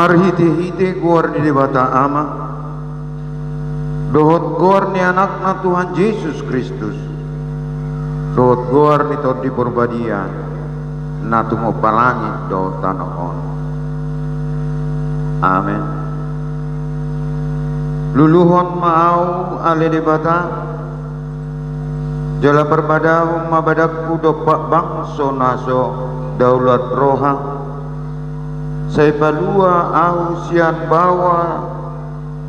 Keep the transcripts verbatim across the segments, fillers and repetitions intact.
Marhite-hite goar ni Debata Ama, dohot goar ni Anakna Tuhan Jesus Kristus, dohot goar ni Tondi Parbadia, na tumompa langit dohot tano on. Amen. Luluhon ma ahu, ale Debata, jala parpadahon ma badangku dompak bangso na so daulat roha, sai palua ahu sian baoa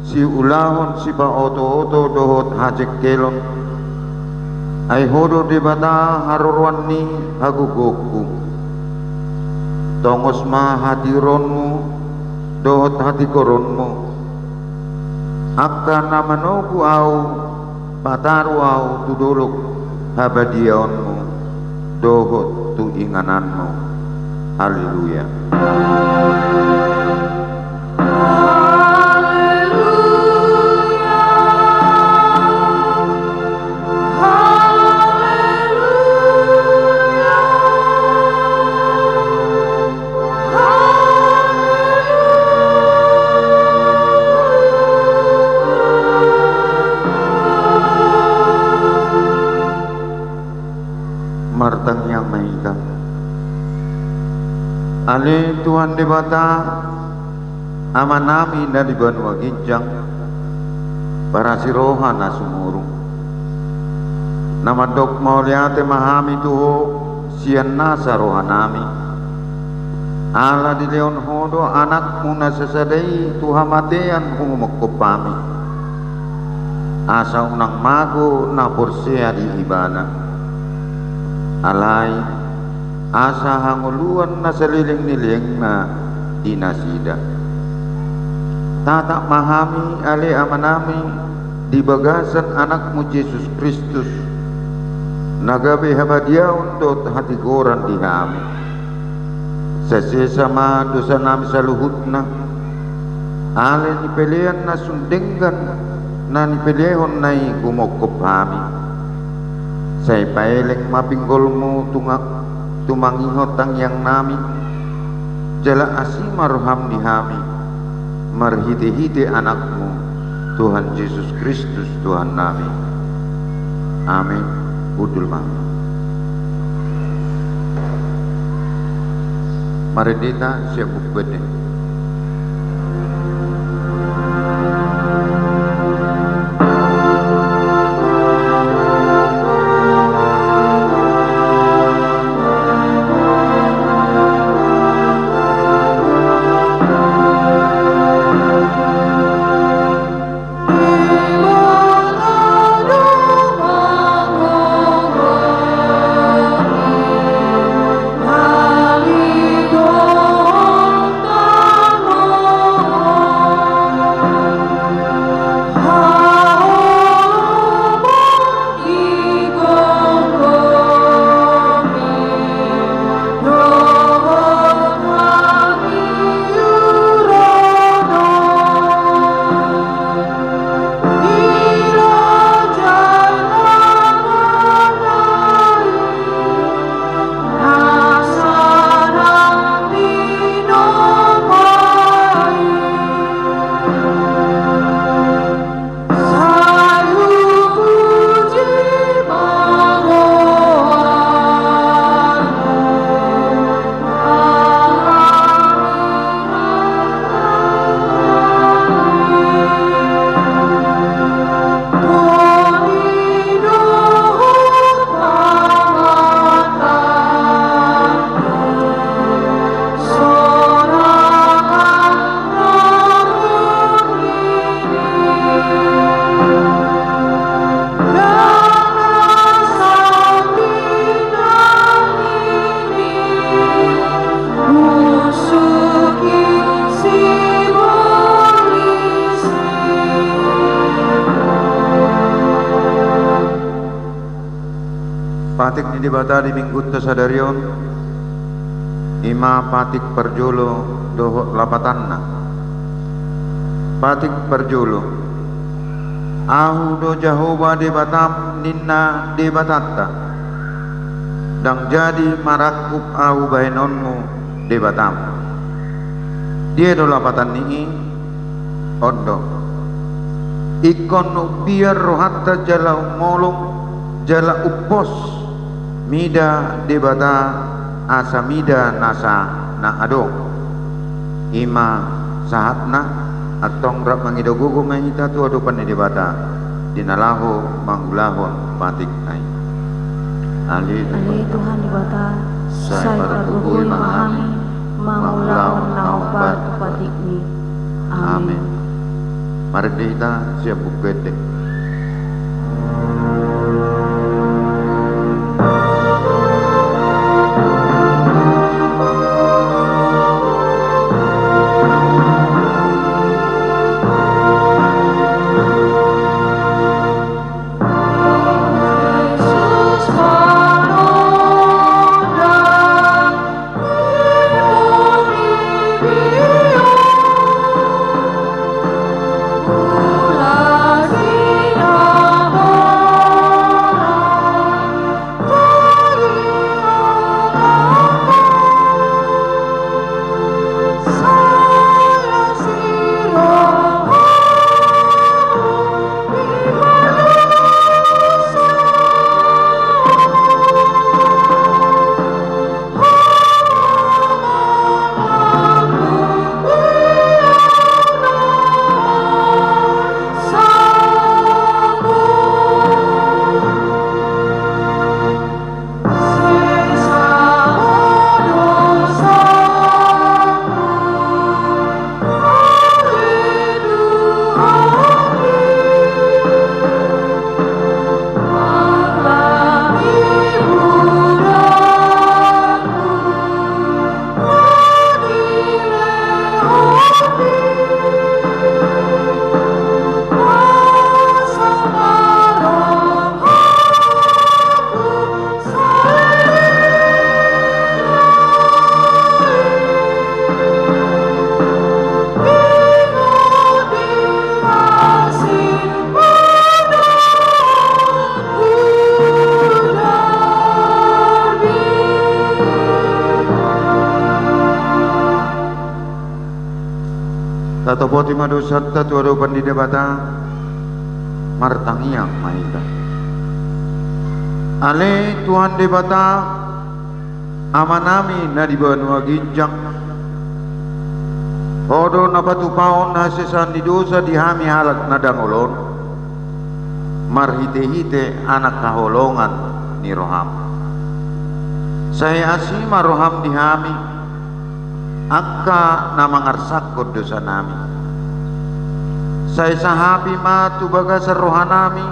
siulahon sipaoto-oto dohot hajengkelon. Ai Ho do Debata haroroan ni hagogoonku. Tongos ma hatiuronmu dohot hatigoronmu, angka na manogu ahu, pataru ahu tu dolok habadiaonmu dohot tu ingananmu. Haleluya. Martangiang ma hita. Ale Tuhan Debata, Amanami na di banua ginjang, parasi roha na sumurung. Na mandok mauliate ma hami tu Ho sian nasa rohanami. Ala dilehon Ho do Anakmu na sasada i tu hamatean humongkop hami, asa unang mago na porsea di Ibana. Alai asa hangoluan na saleleng ni lelengna di nasida. Tatap ma hami ale Amanami di bagasan Anakmu Jesus Kristus, na gabe habadiaon dohot hatigoran di hami. Sasesa ma dosanami saluhutna, ale ni pelean na sun denggan na nipelehonNa i humongkop hami. Sai paeleng ma pinggolMu tu nga-, tumangihon tangiangnami, jala asi ma rohaM di hami, marhite-hite AnakMu, Tuhan Jesus Kristus, Tuhannami. Amen. Hundul ma. Marende hita sian Buku Bende. Patik ni Debata di Minggunta sadari on, i ma patik parjolo dohot lapatanna. Patik parjolo. Ahu do Jahowa Debatam, ninna Debatanta. Ndang jadi marangkup Ahu bahenonmu, Debatam. Dia do lapatan ni i? On do. Ingkon umbiar rohanta jala ummolong, jala umpos mida Debata asa mida nasa na adong. I ma sahatna, antong rap mangido gogo ma hita tu adopan ni Debata di na laho mangulahon patikna i. Ale Tuhan Debata, sai pargogoi ma hami mangulahon na hombar tu patikmi. Amen. Marende hita sian Buku Ende. Tatopoti ma dosanta tu adopan ni Debata. Martangiang ma hita. Ale Tuhan Debata, Amanami na di banua ginjang, Ho do na patupahon hasesaan ni dosa di hami halak na dangol on, marhitehite Anak haholongan ni roham. Sai asi ma roham di hami, angka na mangarsakhon dosanami. Sai sahapi ma tu bagasan rohanami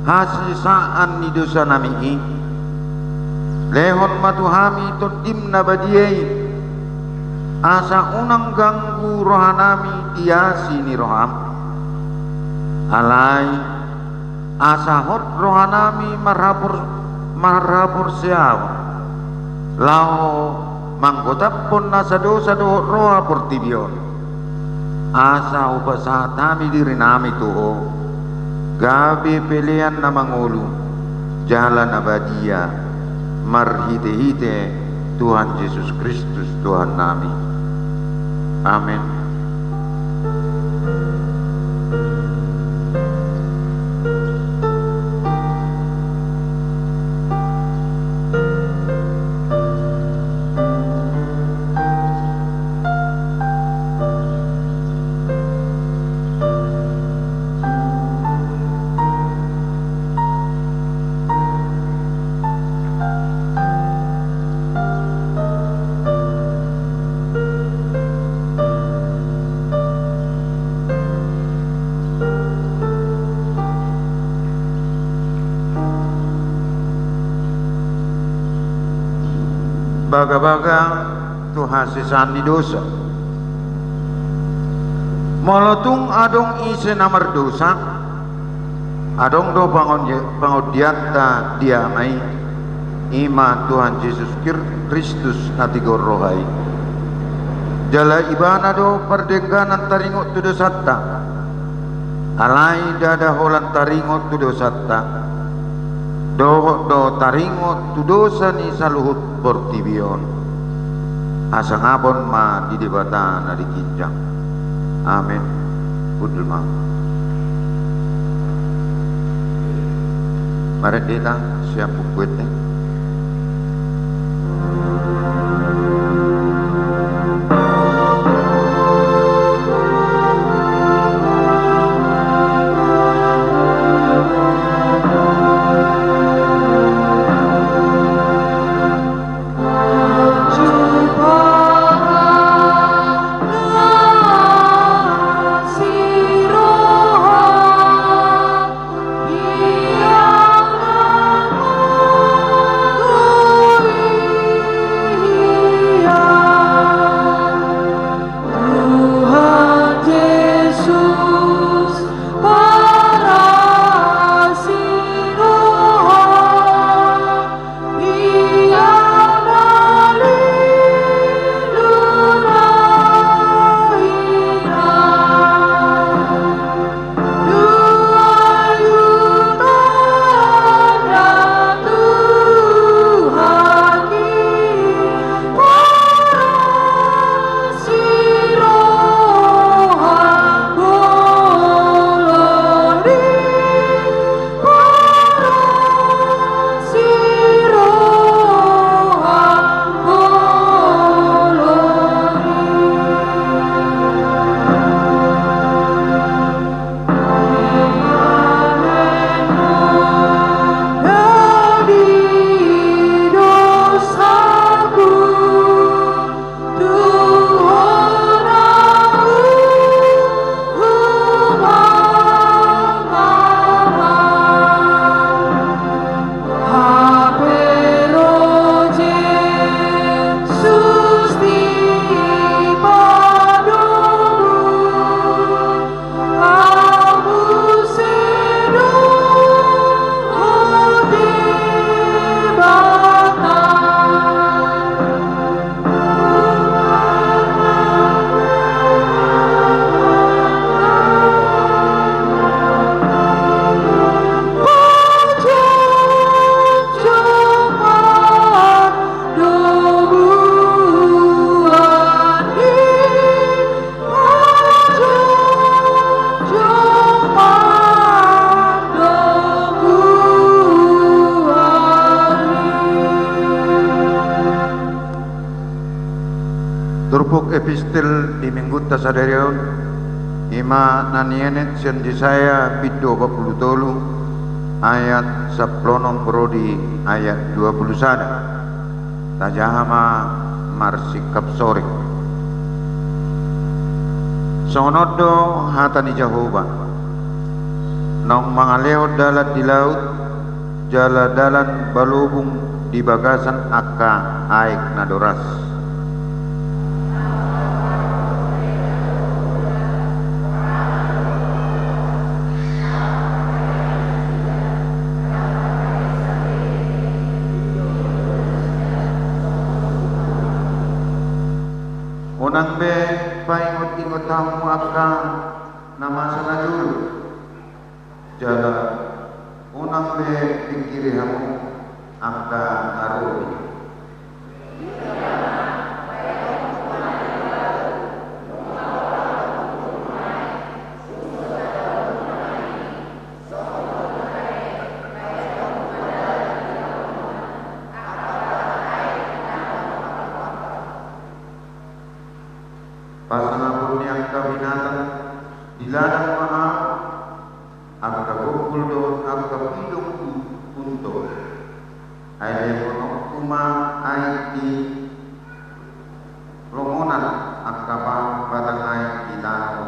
hasesaan ni dosanami i. Lehon ma tu hami Tondim na badia i, asa unang ganggu rohanami di asi ni roham. Alai asa hot rohanami marhapor-, marhaporseaon, laho manggotaphon nasa dosa dohot roha portibi on. Asa hupasahat hami dirinami tu Ho, gabe pelean na mangolu jala na badia, marhitehite Tuhan Jesus Kristus Tuhannami. Amen. Bagabaga tu hasesaan ni dosa. Molo tung adong ise na mardosa, adong do pangon-, pangondianta di Ama i, i ma Tuhan Jesus Kir-, Kristus na tigor roha i. Jala Ibana do pardengganan taringot tu dosanta. Alai ndada holan taringot tu dosanta, dohot do taringot tu dosa ni saluhut portibi on. Hasangapon ma di Debata na di ginjang. Amen. Hundul ma. Marende hita sian Buku Ende. Turpuk epistel di minggunta sadari on, i ma na nienet sian Jesaya bindu opat pulu tolu, ayat sampulu onom ro di ayat dua pulu sada. Tajaha ma marsingkap soring. Songon on do hata ni Jahowa: Naung mangalehon dalan di laut, jala dalan balobung di bagasan angka aek na doras. Unang be paingot-ingot hamu angka na masa na jolo, jala unang be pingkiri hamu angka na ro i. Pasangapon ni angka binatang di ladang ma Ahu, angka gombol dohot angka pidong unto. Ai lehononku ma aek di longonan angka ba-, batang aek di tano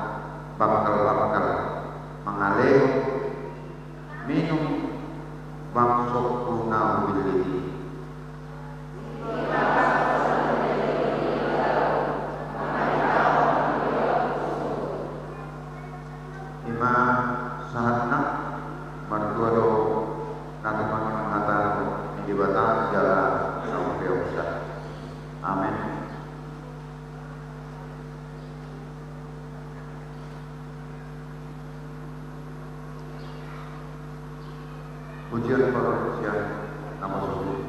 bangkal-bangkal, mangalehon minum bangsongku na hupillit i. I ma sahatna. Martua do na tumangihon hata ni Debata jala na umpeopsa. Amen. Pujian parrohasian na masuk.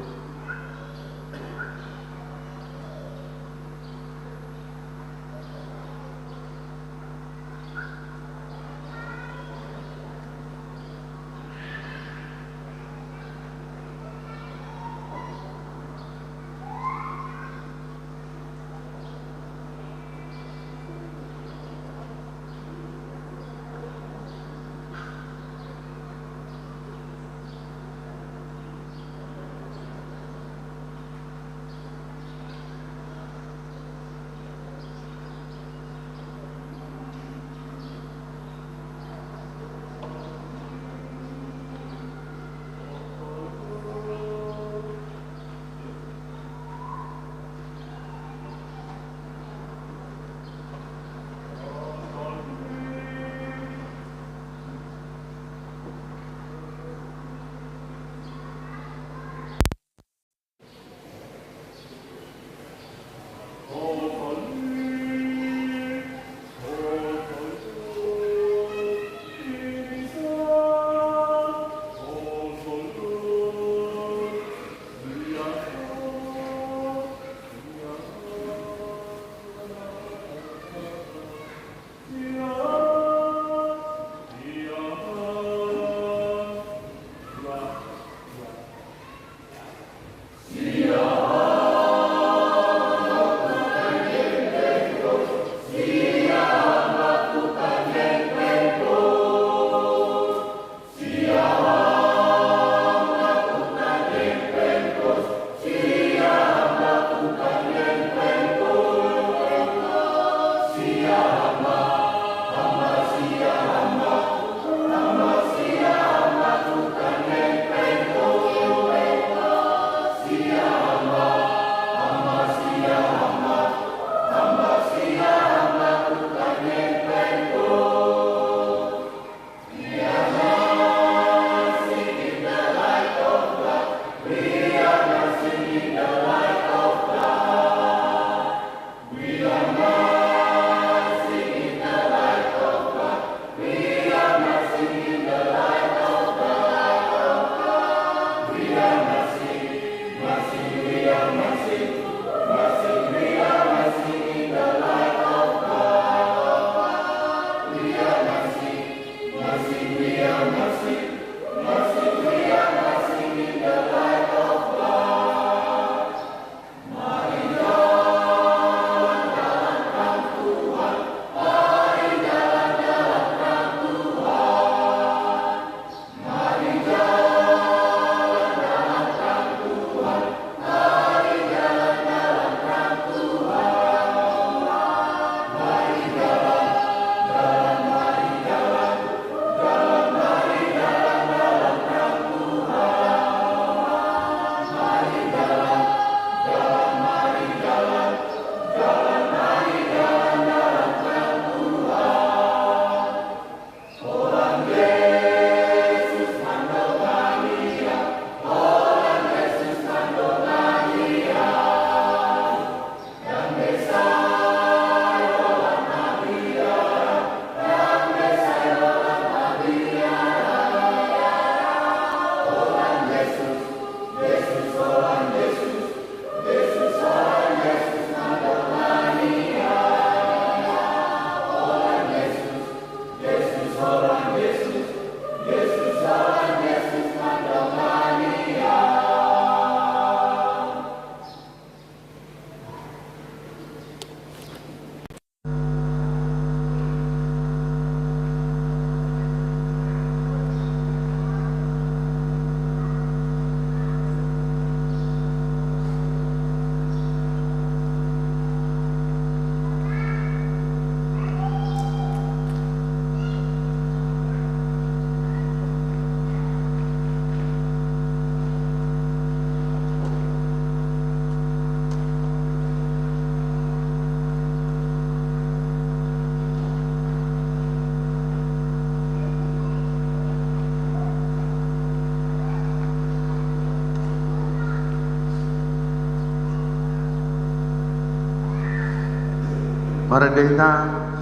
Marende hita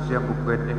sian Buku Ende.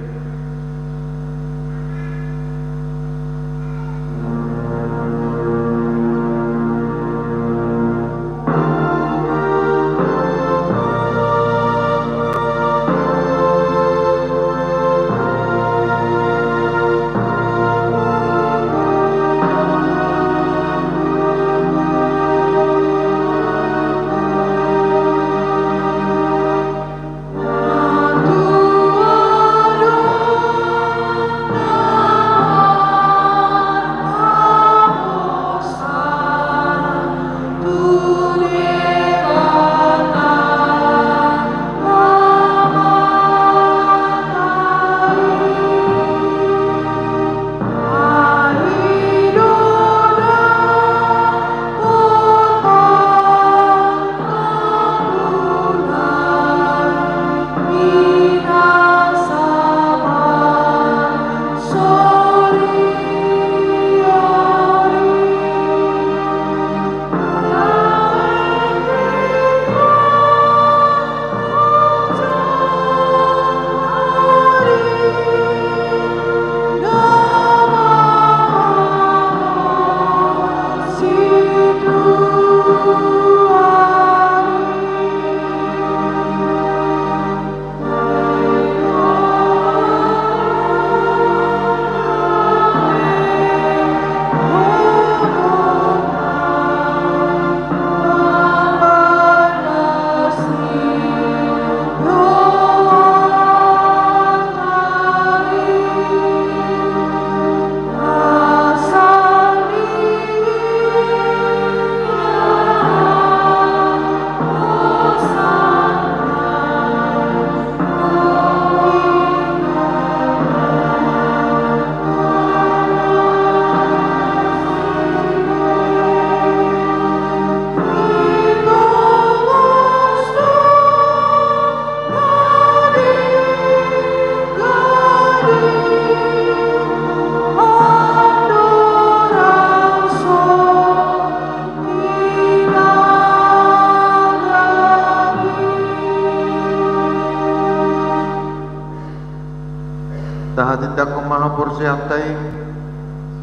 Porseanta i,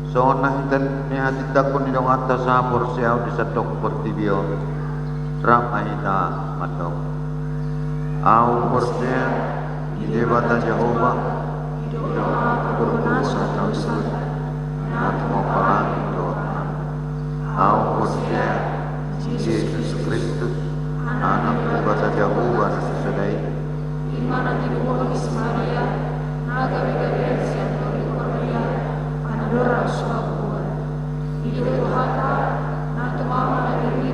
songon na hita ni hatindangkon ni donganta saporseaon di sandok portibi on, rap ma hita mandok. Ahu porsea di Debata Jahowa, di dongan pargogo na so tausan, na tumompa langit dohot tano. Ahu porsea di Jesus Kristus, Anak ni Debata Jahowa na sasada i, i ma na tinubuhon ni si Maria, na gabe gabean sian Tondi Portia, andorang so hubuat. I do Tuhanta, na tumama na diri,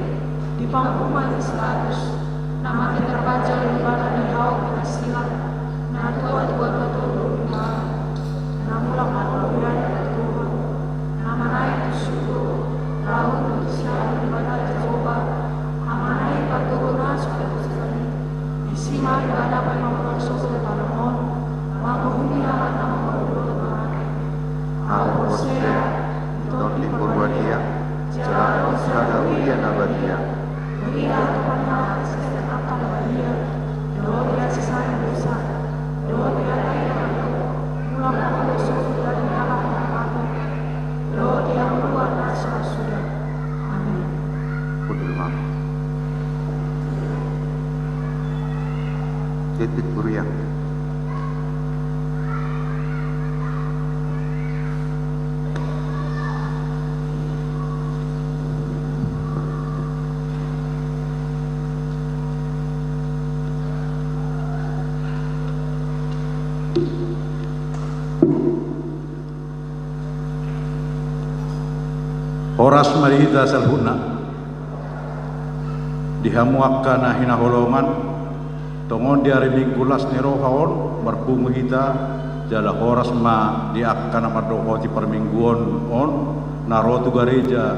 di panguhuman ni si Pilatus, na mate tarpanjang di bana ni hau pinarsilang, na tua tu batu tolu di malam, na mulak mangolu di ari na tolu, na manaek tu surgo, laho duduk di siamun ni Debata Jahowa, Amana i pargogo na so tausan i. Disi ma Ibana paima mulak sogot tu tano on, manguhumi amanna mangolu dohot mangate. Ahu porsea di Tondi Porbadia, jala ro sada huria na badia. Huria tu paniahan sian angka na badia, dohot di hasesaan ni dosa, dohot di hata i na mandok, mulak mangolu sogot di ari ni halak na mate, dohot di hangoluan na so ra suda. Amin. Kudus ma. Titik huria. Horas ma di hita saluhutna. Di hamu angka na hinaholongan, tongon di ari Minggu las ni roha on marpungu hita, jala horas ma di angka na mandohoti parmingguon on, na ro tu gareja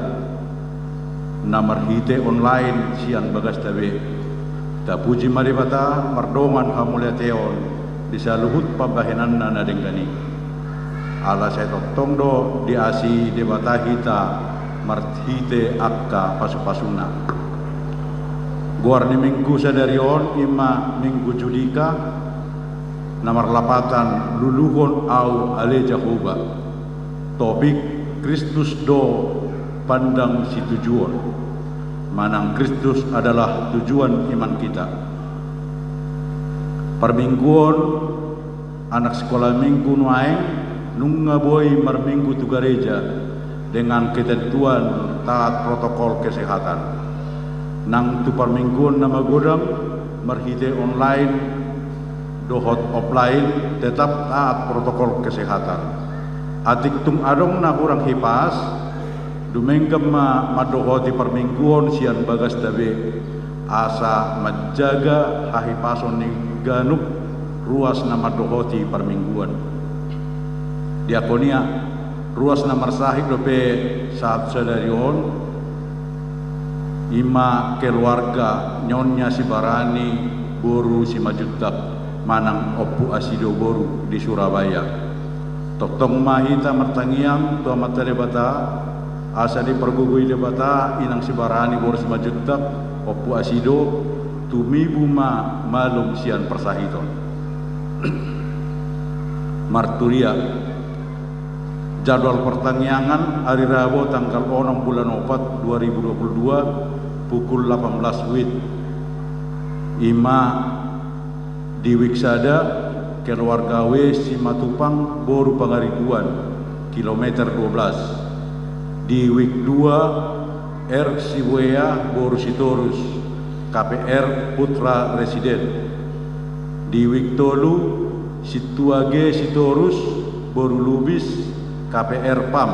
na marhite online sian bagasta be. Tapuji ma Debata mardongan hamauliateon di saluhut pambahenanna na denggan i. Ala sai tongtong do diasi Debata hita marhite angka pasupasuna. Goar ni Minggu sadari on i ma Minggu Judika, na marlapatan Luluhon Ahu Ale Jahowa. Topik: Kristus do pandang situjuon, manang Kristus adalah tujuan iman kita. Parmingguon, anak sikola minggu nuaeng nunga boi marminggu tu gareja dengan ketentuan taat protokol kesehatan. Nang tu parmingguon na magodang, marhite online dohot offline, tetap taat protokol kesehatan. Atik tung adong na hurang hipas, dumenggan ma mandohoti parmingguon sian bagasta be, asa manjaga hahipason ni ganup ruas na mandohoti parmingguon. Diakonia, ruas na marsahit dope sahat sadari on, i ma keluarga Nyonya Sibarani boru Simanjuntak manang Ompu Asido boru di Surabaya. Tongtong ma hita martangiang tu Amanta Debata, asa dipargogoi Debata Inang Sibarani boru Simanjuntak, Ompu Asido, tumibu ma malum sian parsahiton. Marturia. Jadwal partangiangan ari Rabo tanggal onom bulan opat dua ribu dua puluh dua, pukul delapan belas wit. I ma di wik sada, keluarga W Simatupang boru Pangaribuan, kilometer dua belas. Di wik dua, R Sibuea boru Sitorus, K P R Putra Residen. Di wik tolu, Sintua G Sitorus boru Lubis, K P R Pam.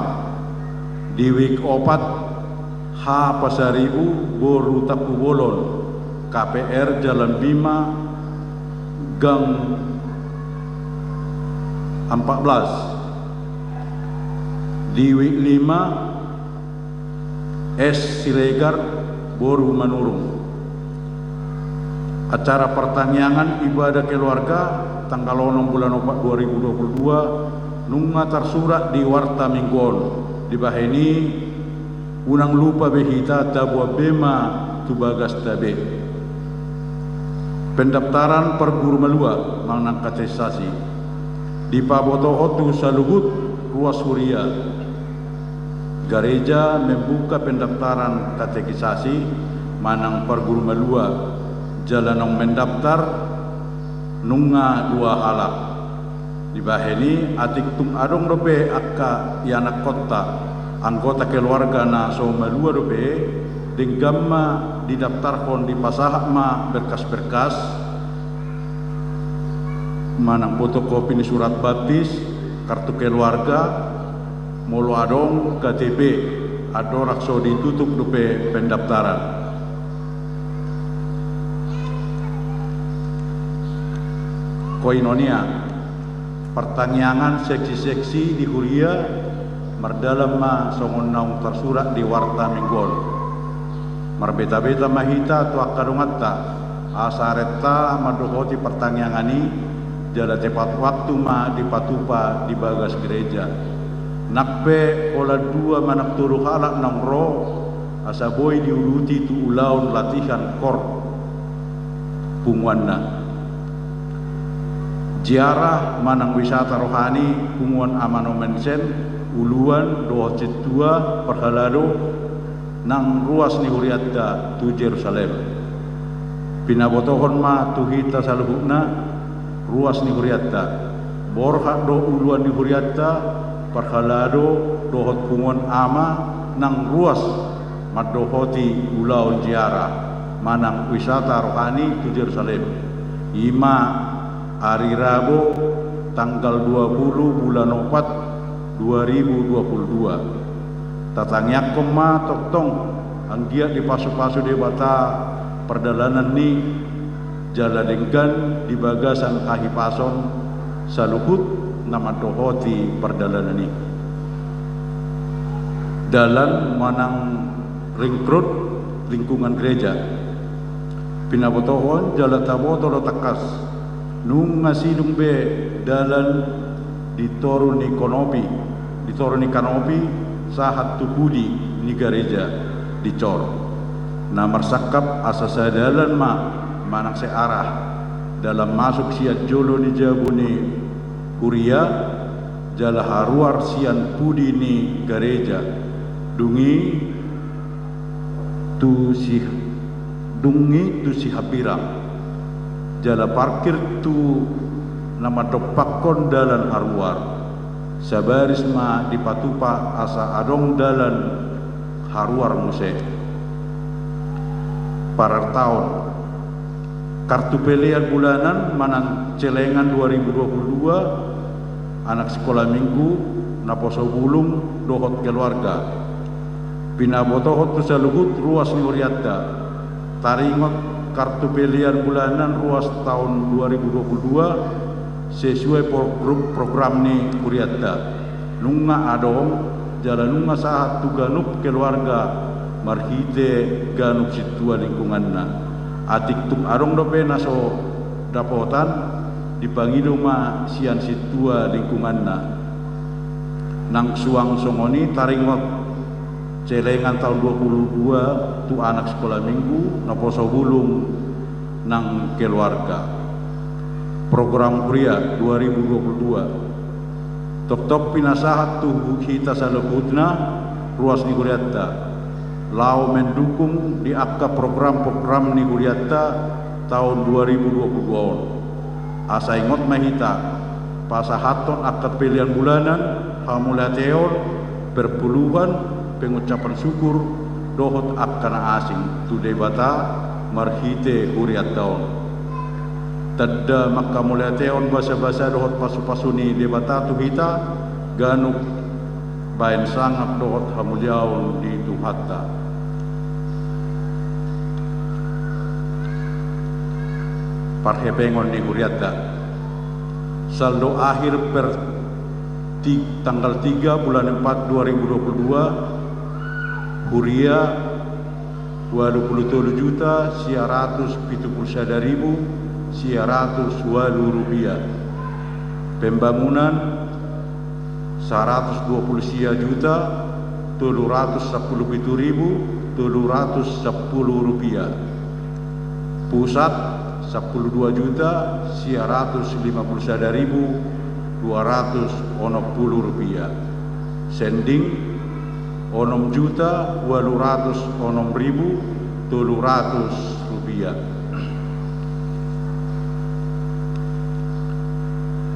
Di wik opat, H Pasaribu boru Tampubolon, K P R Jalan Bima, gang empat belas. Di wik lima, S Siregar boru Manurung. Acara partangiangan ibadah keluarga tanggal onom bulan opat dua ribu dua puluh dua nunga tarsurat di warta minggu on. Dibahen i, unang lupa be hita taboan be ma tu bagasta be. Pendaftaran parguru malua manang katekisasi dipabotohon tu saluhut Ruas huria. Gareja membuka pendaftaran katekisasi manang parguru malua, jala naung mendaftar nunga dua halak. Dibahen i, atik tung adong dope angka ianakkonta, anggota keluarga na so malua dope, denggan ma didaftarhon, dipasahat ma berkas-berkas manang fotokopi ni surat baptis, kartu keluarga, molo adong K T P, andorang so ditutup dope pendaftaran. Koinonia, partangiangan seksi-seksi di huria mardalan ma songon naung tarsurat di warta minggu on. Marbeta-beta ma hita tu angka donganta, asa renta mandohoti partangiangan i, jala tepat waktu ma dipatupa di bagas gareja. Nang pe holan dua manang tolu halak naung ro, asa boi diuduti tu ulaon latihan kor punguanna. Ziarah manang wisata rohani punguan Amano Mensen, uluan dohot sintua parhalado nang ruas ni hurianta tu Jerusalem. Pinabotohon ma tu hita saluhutna ruas ni hurianta. Borhat do uluan ni hurianta, parhalado dohot punguan ama nang ruas mandohoti ulaon ziarah manang wisata rohani tu Jerusalem. I ma ari Rabu tanggal dua puluh bulan opat dua ribu dua puluh dua. Tatangiangkon ma tongtong anggiat dipasu-pasu Debata pardalanan ni, jala denggan di bagasan hahipason saluhut na mandohoti pardalanan i. Dalan manang ring road lingkungan gareja. Pinabotohon jala taboto do tangkas, nunga sidung be dalan di toru ni kanopi, di toru ni kanopi sahat tu pudi ni gareja dicor. Na marsangkap asa sadalan ma manang searah dalan masuk sian jolo ni jabu ni huria jala haruar sian pudi ni gareja. Dung i tu si, dung i tu sihambirang, jala parkir tu na mandompakkon dalan haruar. Sabaris ma dipatupa asa adong dalan haruar muse. Parartaon. Kartu pelean bulanan manang celengan dua ribu dua puluh dua, anak sikola minggu, naposo bulung dohot keluarga. Pinabotohon tu saluhut ruas ni hurianta. Taringot kartu pelean bulanan ruas taon dua ribu dua puluh dua sesuai pro-, grup program ni hurianta. Nunga adong jala nunga sahat tu ganup keluarga marhite ganup sintua lingkunganna. Atik tung adong dope na so dapotan, dipangido ma sian sintua lingkunganna. Nang suang songon i taringot celengan taon dua puluh dua tu anak sikola minggu, naposo bulung nang keluarga. Program huria dua ribu dua puluh dua. Tongtong pinasahat tu hita saluhutna ruas ni hurianta laho mendukung di angka program-program ni hurianta taon dua ribu dua puluh dua on. Asa ingot ma hita, pasahathon angka pelean bulanan, hamauliateon, perpuluhan, pengucapan syukur, dohot angka na asing tu Debata marhite hurianta on. Tanda manghamauliateon basa-basa dohot pasu-pasu ni Debata tu hita, ganup baen sangap dohot hamuliaon di Tuhanta. Parhepengon ni hurianta. Saldo akhir per ti-, tanggal tiga bulan empat dua ribu dua puluh dua, huria ualu pulu tolu juta sia ratus pitu pulu sada ribu sia ratus ualu rupiah. Pembangunan saratus dua pulu sia juta tolu ratus sampulu pitu ribu tolu ratus sampulu rupiah. Pusat sampulu dua juta sia ratus lima pulu sada ribu dua ratus onom pulu rupia. Sending onom juta ualu ratus onom ribu tolu ratus rupia.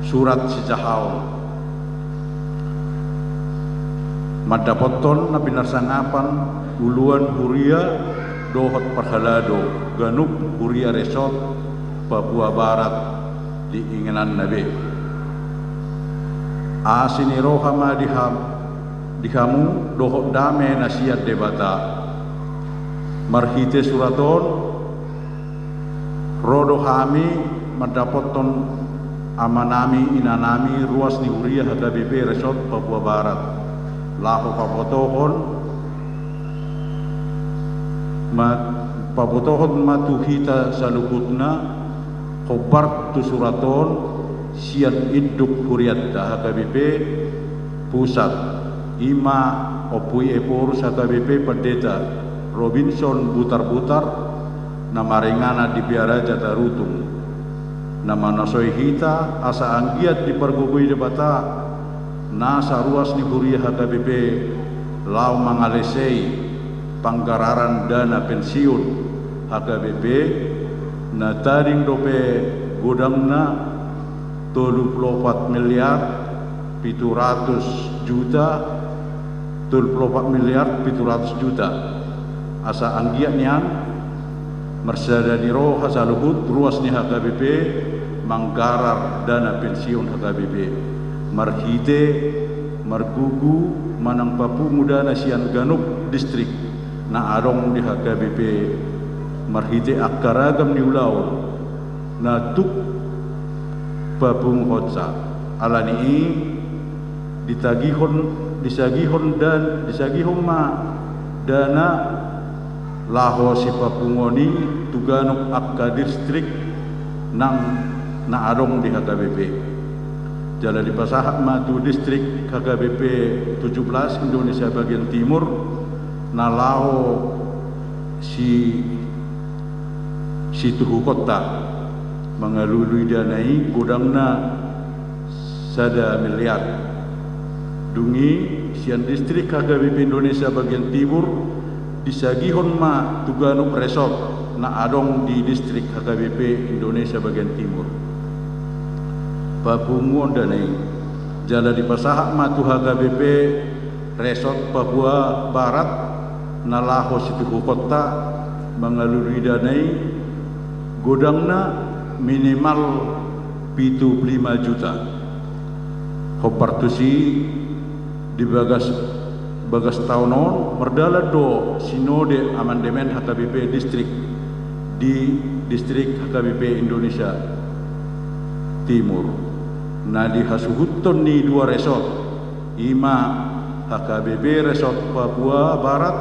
Surat sijahaon. Mandapothon na pinarsangapan uluan huria dohot parhalado ganup huria Resort Papua Barat di ingananna be. Asi ni roha ma di ham-, di hamu dohot dame na sian Debata. Marhite surat on, ro do hami mandapothon amanami inanami ruas ni huria H K B P Resort Papua Barat, laho pabotohon ma, pabotohon ma tu hita saluhutna, hombar tu surat on sian induk hurianta H K B P Pusat, i ma Ompu Ephorus H K B P Pandeta Robinson Butarbutar, na maringanan di Piaraja Tarutung, na manasoi hita asa anggiat dipargogoi Debata nasa ruas ni huria H K B P laho mangalesei panggararan dana pensiun H K B P, na tading dope godangna tolu pulu opat miliar pitu ratus juta, tolu pulu opat miliar pitu ratus juta. Asa anggiat nian marsada ni roha saluhut ruas ni H K B P manggarar dana pensiun H K B P marhite margugu manang papungu dana sian ganup distrik na adong di H K B P marhite angka ragam ni ulaon na tuk papunguhonsa. Ala ni i ditagihon, disagihon dan, disagihon ma dana laho sipapunguon i tu ganup angka distrik nang na adong di H K B P. Jala dipasahat ma tu distrik H K B P tujuh belas Indonesia bagian timur na laho si, situhukonta mangalului dana i godangna sada miliar. Dung i sian distrik H K B P Indonesia bagian timur disagihon ma tu ganup resort na adong di distrik H K B P Indonesia bagian timur papunguon dana i. Jala dipasahat ma tu H K B P Resort Papua Barat na laho situhukonta mangalului dana i godangna minimal pitu pulu lima juta. Hombar tusi di bagas, bagas taon on mardalan do sinode amandemen H K B P distrik di distrik H K B P Indonesia Timur na dihasuhuthon ni dua resort, i ma H K B P Resort Papua Barat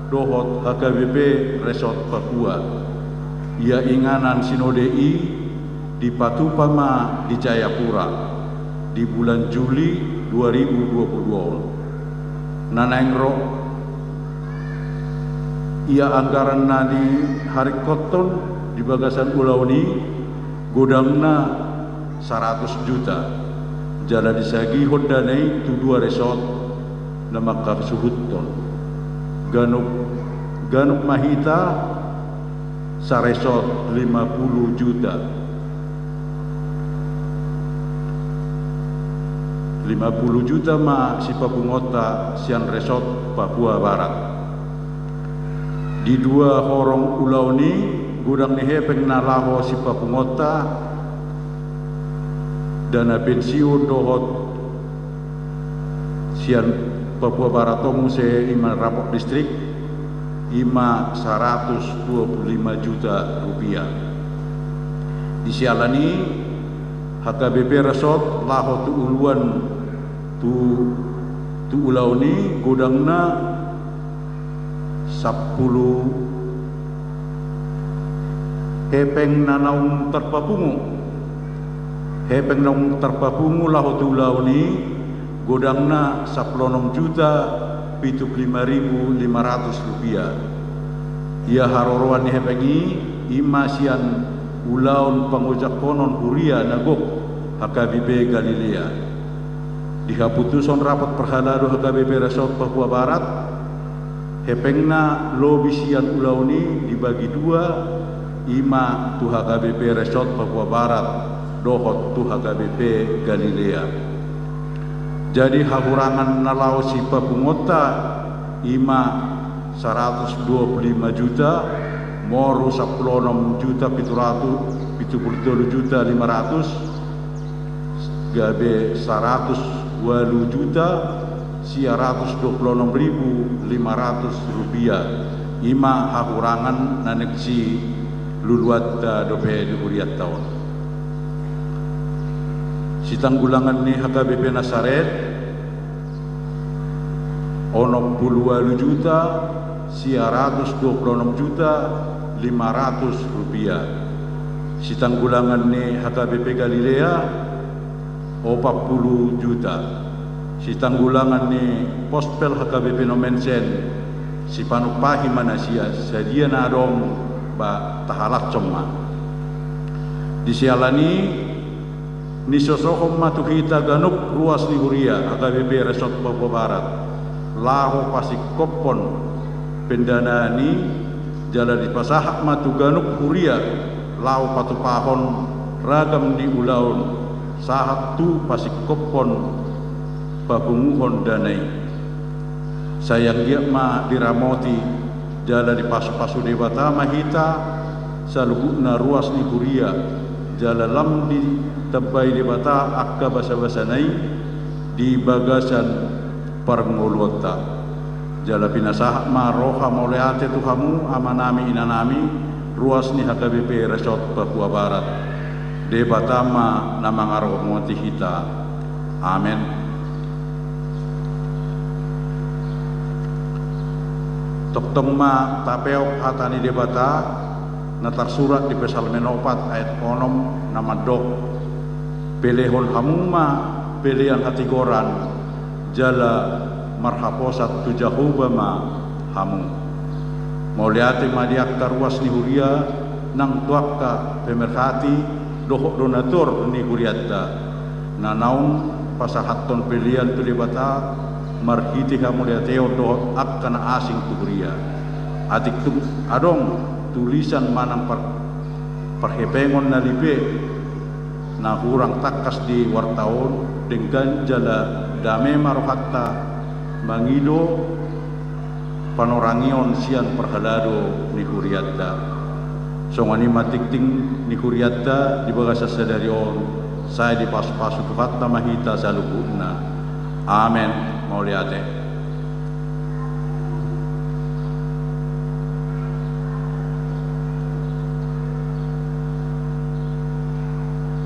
dohot H K B P Resort Papua. Ia inganan sinode i dipatupa ma di Jayapura di bulan Juli dua ribu dua puluh dua on. Na naeng ro ia anggaran na diharingkothon di bagasan ulaon i godangna saratus juta. Jala disagihon dana i tu dua resort na mangkasuhuthon. Ganup, ganup ma hita saresort lima pulu juta. Lima pulu juta ma sipapunguonta sian Resort Papua Barat. Di dua horong ulaon i, godang ni hepeng na laho sipapunguonta dana pensiun dohot sian Papua Barat on muse, i ma rapot distrik, i ma saratus dua pulu lima juta rupiah. Di siala ni i, H K B P Resort laho tu ulaon, tu, tu ulaon i godangna sampulu hepeng na naung tarpapungu. Hepeng naung tarpapungu laho tu ulaon i godangna sampulu onom juta pitu pulu lima ribu lima ratus rupiah. Ia haroroan ni hepeng i, i ma sian ulaon pangojahon huria na gok H K B P Galilea. Di haputuson rapat parhalado H K B P Resort Papua Barat, hepengna lobi sian ulaon i dibagi dua, i ma tu H K B P Resort Papua Barat dohot tu H K B P Galilea. Jadi hahurangan na laho sipapunguonta i ma saratus dua pulu lima juta, moru sampulu onom juta pitu ratus, pitu pulu tolu juta lima ratus, gabe saratus ualu juta sia ratus dua pulu onom ribu lima ratus rupiah. I ma hahurangan na naeng siluluanta dope di hurianta on. Sitanggulangan ni H K B P Nasaret, onom pulu ualu juta sia ratus dua pulu onom juta lima ratus rupiah. Sitanggulangan ni H K B P Galilea, opat pulu juta. Sitanggulangan ni Pospel H K B P Nommensen, sipanumpahi ma na sia, sadia na adong ba tahalashon ma. Di siala ni i, nisosohon ma tu hita ganup ruas ni huria H K B P Resort Papua Barat laho pasingkophon pendanaan i, jala dipasahat ma tu ganup huria laho patupahon ragam ni ulaon sahat tu pasingkophon papunguhon dana i. Sai anggiat ma diramoti jala dipasupasu Debata ma hita saluhutna ruas ni huria, jala lam ditambai Debata angka basabasana i di bagasan parngoluonta. Jala pinasahat ma roha mauliate tu hamu amanami inanami, ruas ni H K B P Resort Papua Barat. Debata ma na mangaramoti hita. Amen. Tongtong ma tapeop hata ni Debata na tarsurat di Psalmen opat ayat onom na mandok: Pelehon hamu ma pelean hatigoran, jala marhaposan tu Jahowa ma hamu. Mauliate ma di angka ruas ni huria nang tu angka pemerhati dohot donatur ni hurianta, na naung pasahathon pelean tu Debata marhite hamauliateon dohot angka na asing tu huria. Atik tung adong tulisan manang par-, parhepengon na lipe na hurang tangkas di warta on, denggan jala dame ma rohanta mangido panorangion sian parhalado ni hurianta. Songon i ma tingting ni hurianta di bagasan sadari on, sai dipasupasu Tuhanta ma hita saluhutna. Amen. Mauliate.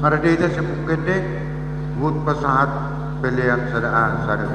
Marende hita siapung gandeng, huhut pasahat pelean sada, a, sada.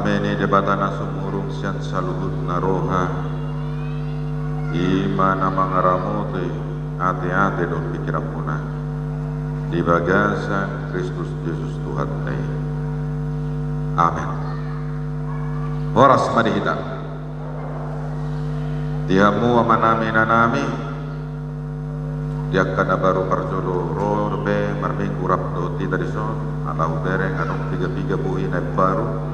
Dame ni Debata na sumurung sian saluhutna roha, i ma na mangaramoti ateate dohot pingkiranmuna di bagasan Kristus Jesus Tuhanta i. Amen. Horas ma di hita. Di hamu amanami, inanami, di angka na baru parjolo ro dope marminggu rap dohot hita dison, ala hubereng adong piga-piga bohi na imbaru,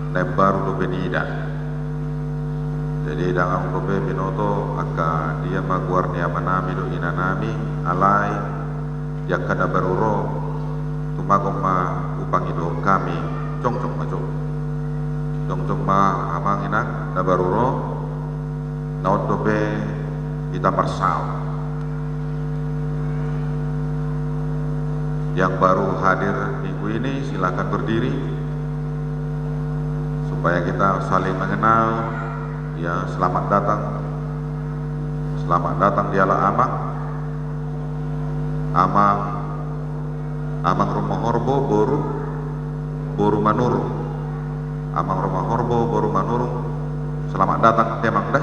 na imbaru dope niida. Jadi ndang adong dope binoto angka dia ma goar ni amanami dohot inanami, alai di angka na baru ro, tumagon ma hupangidohon hami, jongjong ma jo. Jongjong ma amang inang na baru ro, na on dope hita marsaor. Yang baru hadir minggu ini, silakan berdiri, supaya kita saling mengenal. Ya, selamat datang. Selamat datang dialap amang. Amang, Amang Rumahorbo, boru, boru Manurung. Amang Rumahorbo, boru Manurung. Selamat datang, amang da.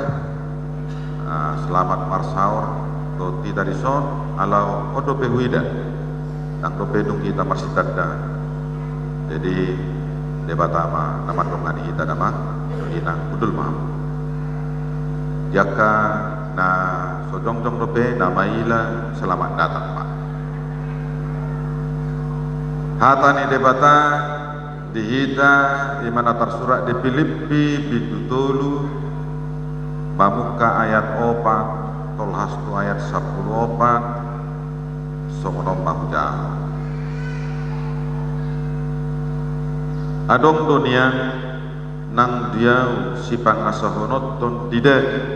Ah, selamat marsaor dohot hita dison, ala on dope huida. Ndang dope dung hita marsitanda. Jadi, Debata ma na mandongani hita, amang, inang, hundul ma hamu. Di angka na so jongjong dope, na maila, selamat datang ma. Hata ni Debata di hita, i ma na tarsurat di Pilippi, bindu tolu, mamungka ayat opat, tolhas tu ayat sampulu opat, songon on ma hujahahon. Adong do nian nang di ahu sipangasahononhon di daging.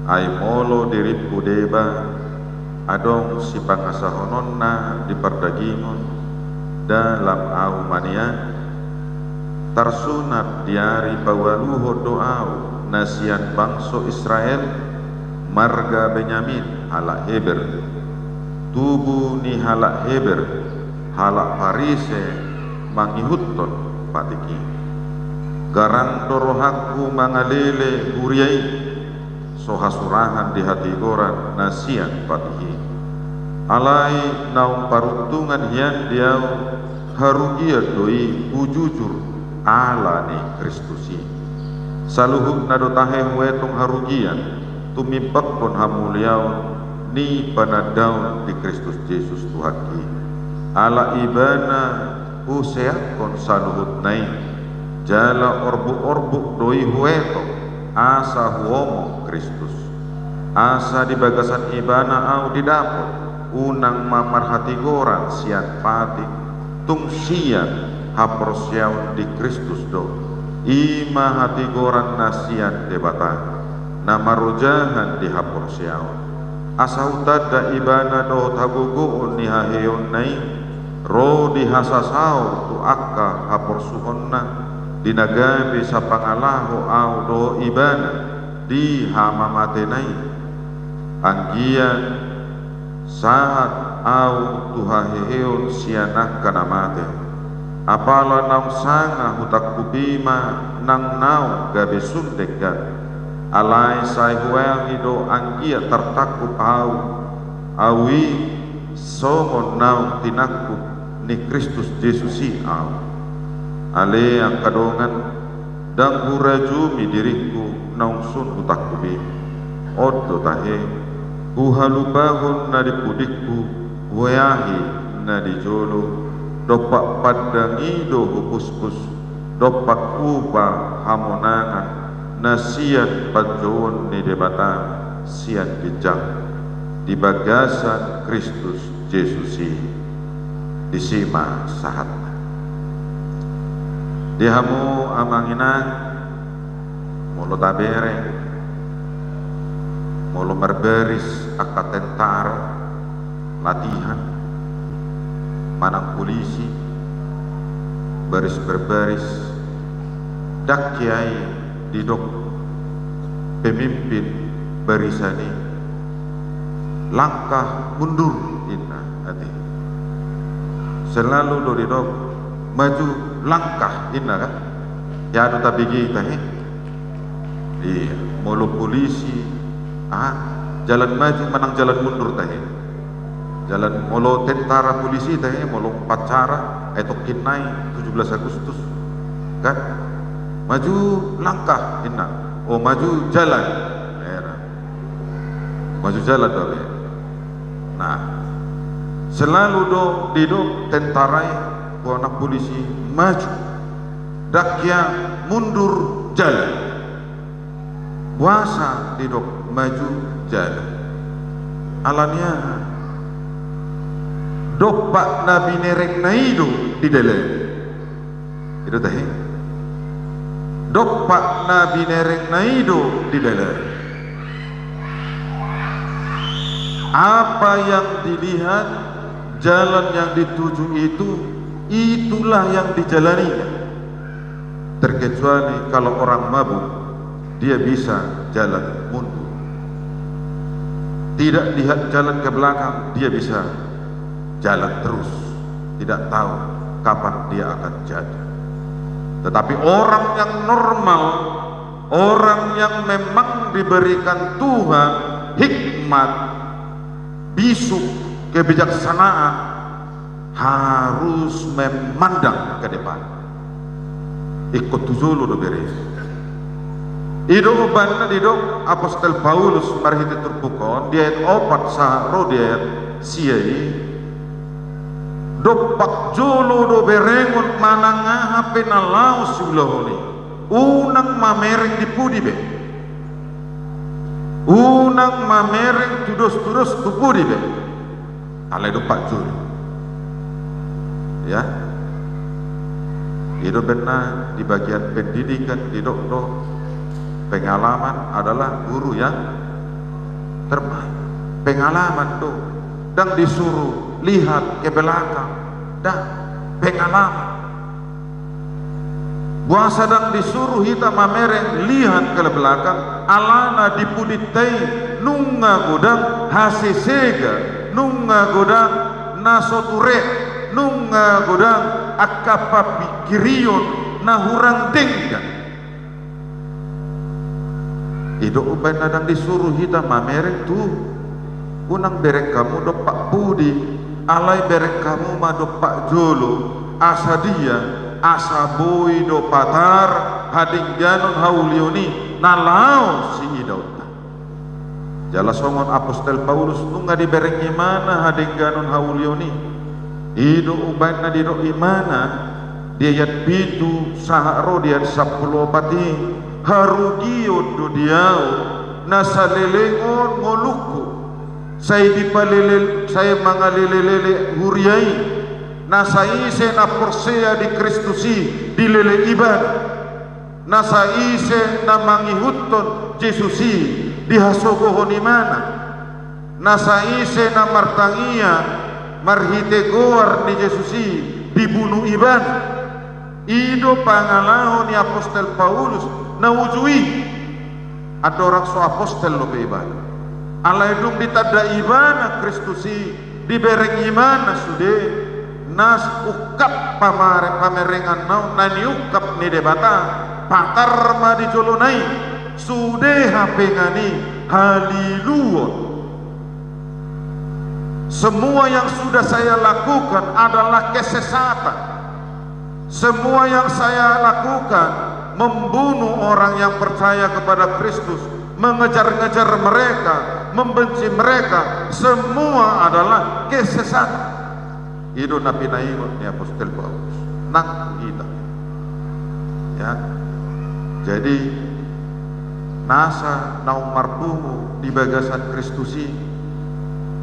Ai molo dirimpu deba, adong sipangasahononna di pardagingon, dalam ahu ma nian, tarsunat di ari paualuhon do ahu na sian bangso Israel, marga Benyamin, halak Heber. Tubu ni halak Heber, halak Parise mangihuthon patik i. Garang do rohangku mangalele huria i, so hasurahan di hatigoran na sian patik i. Alai naung paruntungan hian di ahu, harugian do i hujujur ala ni Kristus i. Saluhutna do tahe huetong harugian, tumimpakhon hamuliaon ni panandaon di Kristus Jesus Tuhanki. Ala Ibana huseakhon saluhutna i, jala orbuk-orbuk do i huetong, asa huomong Kristus. Asa di bagasan Ibana ahu didapot, unang ma marhatigoran sian patik, tung sian haporseaon di Kristus do. I ma hatigoran na sian Debata, na marojahan di haporseaon. Asa hutanda Ibana dohot hagogoon ni haheheonna i, ro di hasasaor tu angka haporsuhonna, di na gabe sapangalaho ahu dohot Ibana di hamamatena i. Anggiat sahat ahu tu haheheon sian angka na mate. Apala naung sanga hutangkup i ma nang naung gabe sun denggan. Alai sai huahi do anggiat tartangkup ahu, ahu i songon naung tinangkup ni Kristus Jesus i ahu. Ale angka dongan, ndang hurajumi diringku naung sun hutangkup i. On do tahe, huhalupahon na di pudingku, hueahi na di jolo, dompak pandang i do hupuspus, dompak upa hamonangan na sian panjouon ni Debata sian ginjang di bagasan Kristus Jesus i. Disi ma sahatna. Di hamu amang inang, molo tabereng, molo marbaris angka tentara, latihan, manang polisi, baris-berbaris, ndang kiai didok pemimpin barisan i, langkah mundur, inna, ate. Selalu do didok maju langkah, inna, kan? Ya, anu tabege tahe. Iya, molo polisi, ah, jalan maju manang jalan mundur tahe. Jalan, molo tentara polisi tahe, molo upacara, eh, tongkin nai tujuh belas Agustus. Kan? Maju langkah, inna. Oh, maju jalan. Era. Maju jalan do be. Nah, selalu do didok tentara i, bona polisi maju. Ndang hea mundur jalan. Boasa didok maju jalan? Alani aha? Dompak na binerengna i do didalani. I do tahe. Dompak na binerengna i do didalani. Apa yang dilihat, jalan yang dituju itu, itulah yang dijalaninya. Terkecuali kalau orang mabuk, dia bisa jalan mundur. Tidak lihat jalan ke belakang, dia bisa jalan terus. Tidak tahu kapan dia akan jatuh. Tetapi orang yang normal, orang yang memang diberikan Tuhan hikmat, bisuk, kebijaksanaan, harus memandang ke depan. Ingkon tu jolo do bere. I do umbahen na didok Apostel Paulus marhite turpuk on di ayat opat sahat ro di ayat sia i. Dompak jolo do berengon manang aha pe na laho siulahon i. Unang mamereng di pudi be. Unang mamereng tudos-tudos tu pudi be. Alai dompak jolo. Ya. I do umbahen na di bagian pendidikan didok do, pengalaman adalah guru yang terbaik. Pengalaman do. Ndang disuruh lihat ke belakang. Ndang, pengalaman. Boasa ndang disuruh hita mamereng lihat ke belakang, alana di pudinta i nunga godang hasesega, nunga godang na so ture, nunga godang angka papingkirion na hurang denggan. I do umbahen na ndang disuruh hita mamereng tu, unang bereng hamu dompak pudi, alai bereng hamu ma dompak jolo, asa dia, asa boi do patar hadengganon haulion i na laho siidaonta. Jala songon Apostel Paulus nunga dibereng ibana hadengganon haulion i. I do umbahen na didok ibana di ayat pitu sahat ro di ayat sampulu opat i, harugion do di ahu na saleleng on ngolungku, sai dipalele, sai mangalelelele huria i, nasa ise na porsea di Kristus i dilele ibana. Nasa ise na mangihuthon Jesus i dihasogohon ibana. Nasa ise na martangiang marhite goar ni Jesus i dibunu ibana. I do pangalaho ni Apostel Paulus na uju i. Andorang so apostel dope ibana. Alai dung ditanda ibana Kristus i, dibereng ibana sude, na ungkap pamare-, pamerenganna on na niungkap ni Debata, patar ma di jolona i, sude hapengan i haliluon. Semua yang sudah saya lakukan adalah kesesatan. Semua yang saya lakukan, membunuh orang yang percaya kepada Kristus, mengejar-ngejar mereka, membenci mereka, semua adalah kesesatan. I do na pinaingot ni Apostel Paulus. Nang hita. Ya. Jadi, nasa naung marpungu di bagasan Kristus i,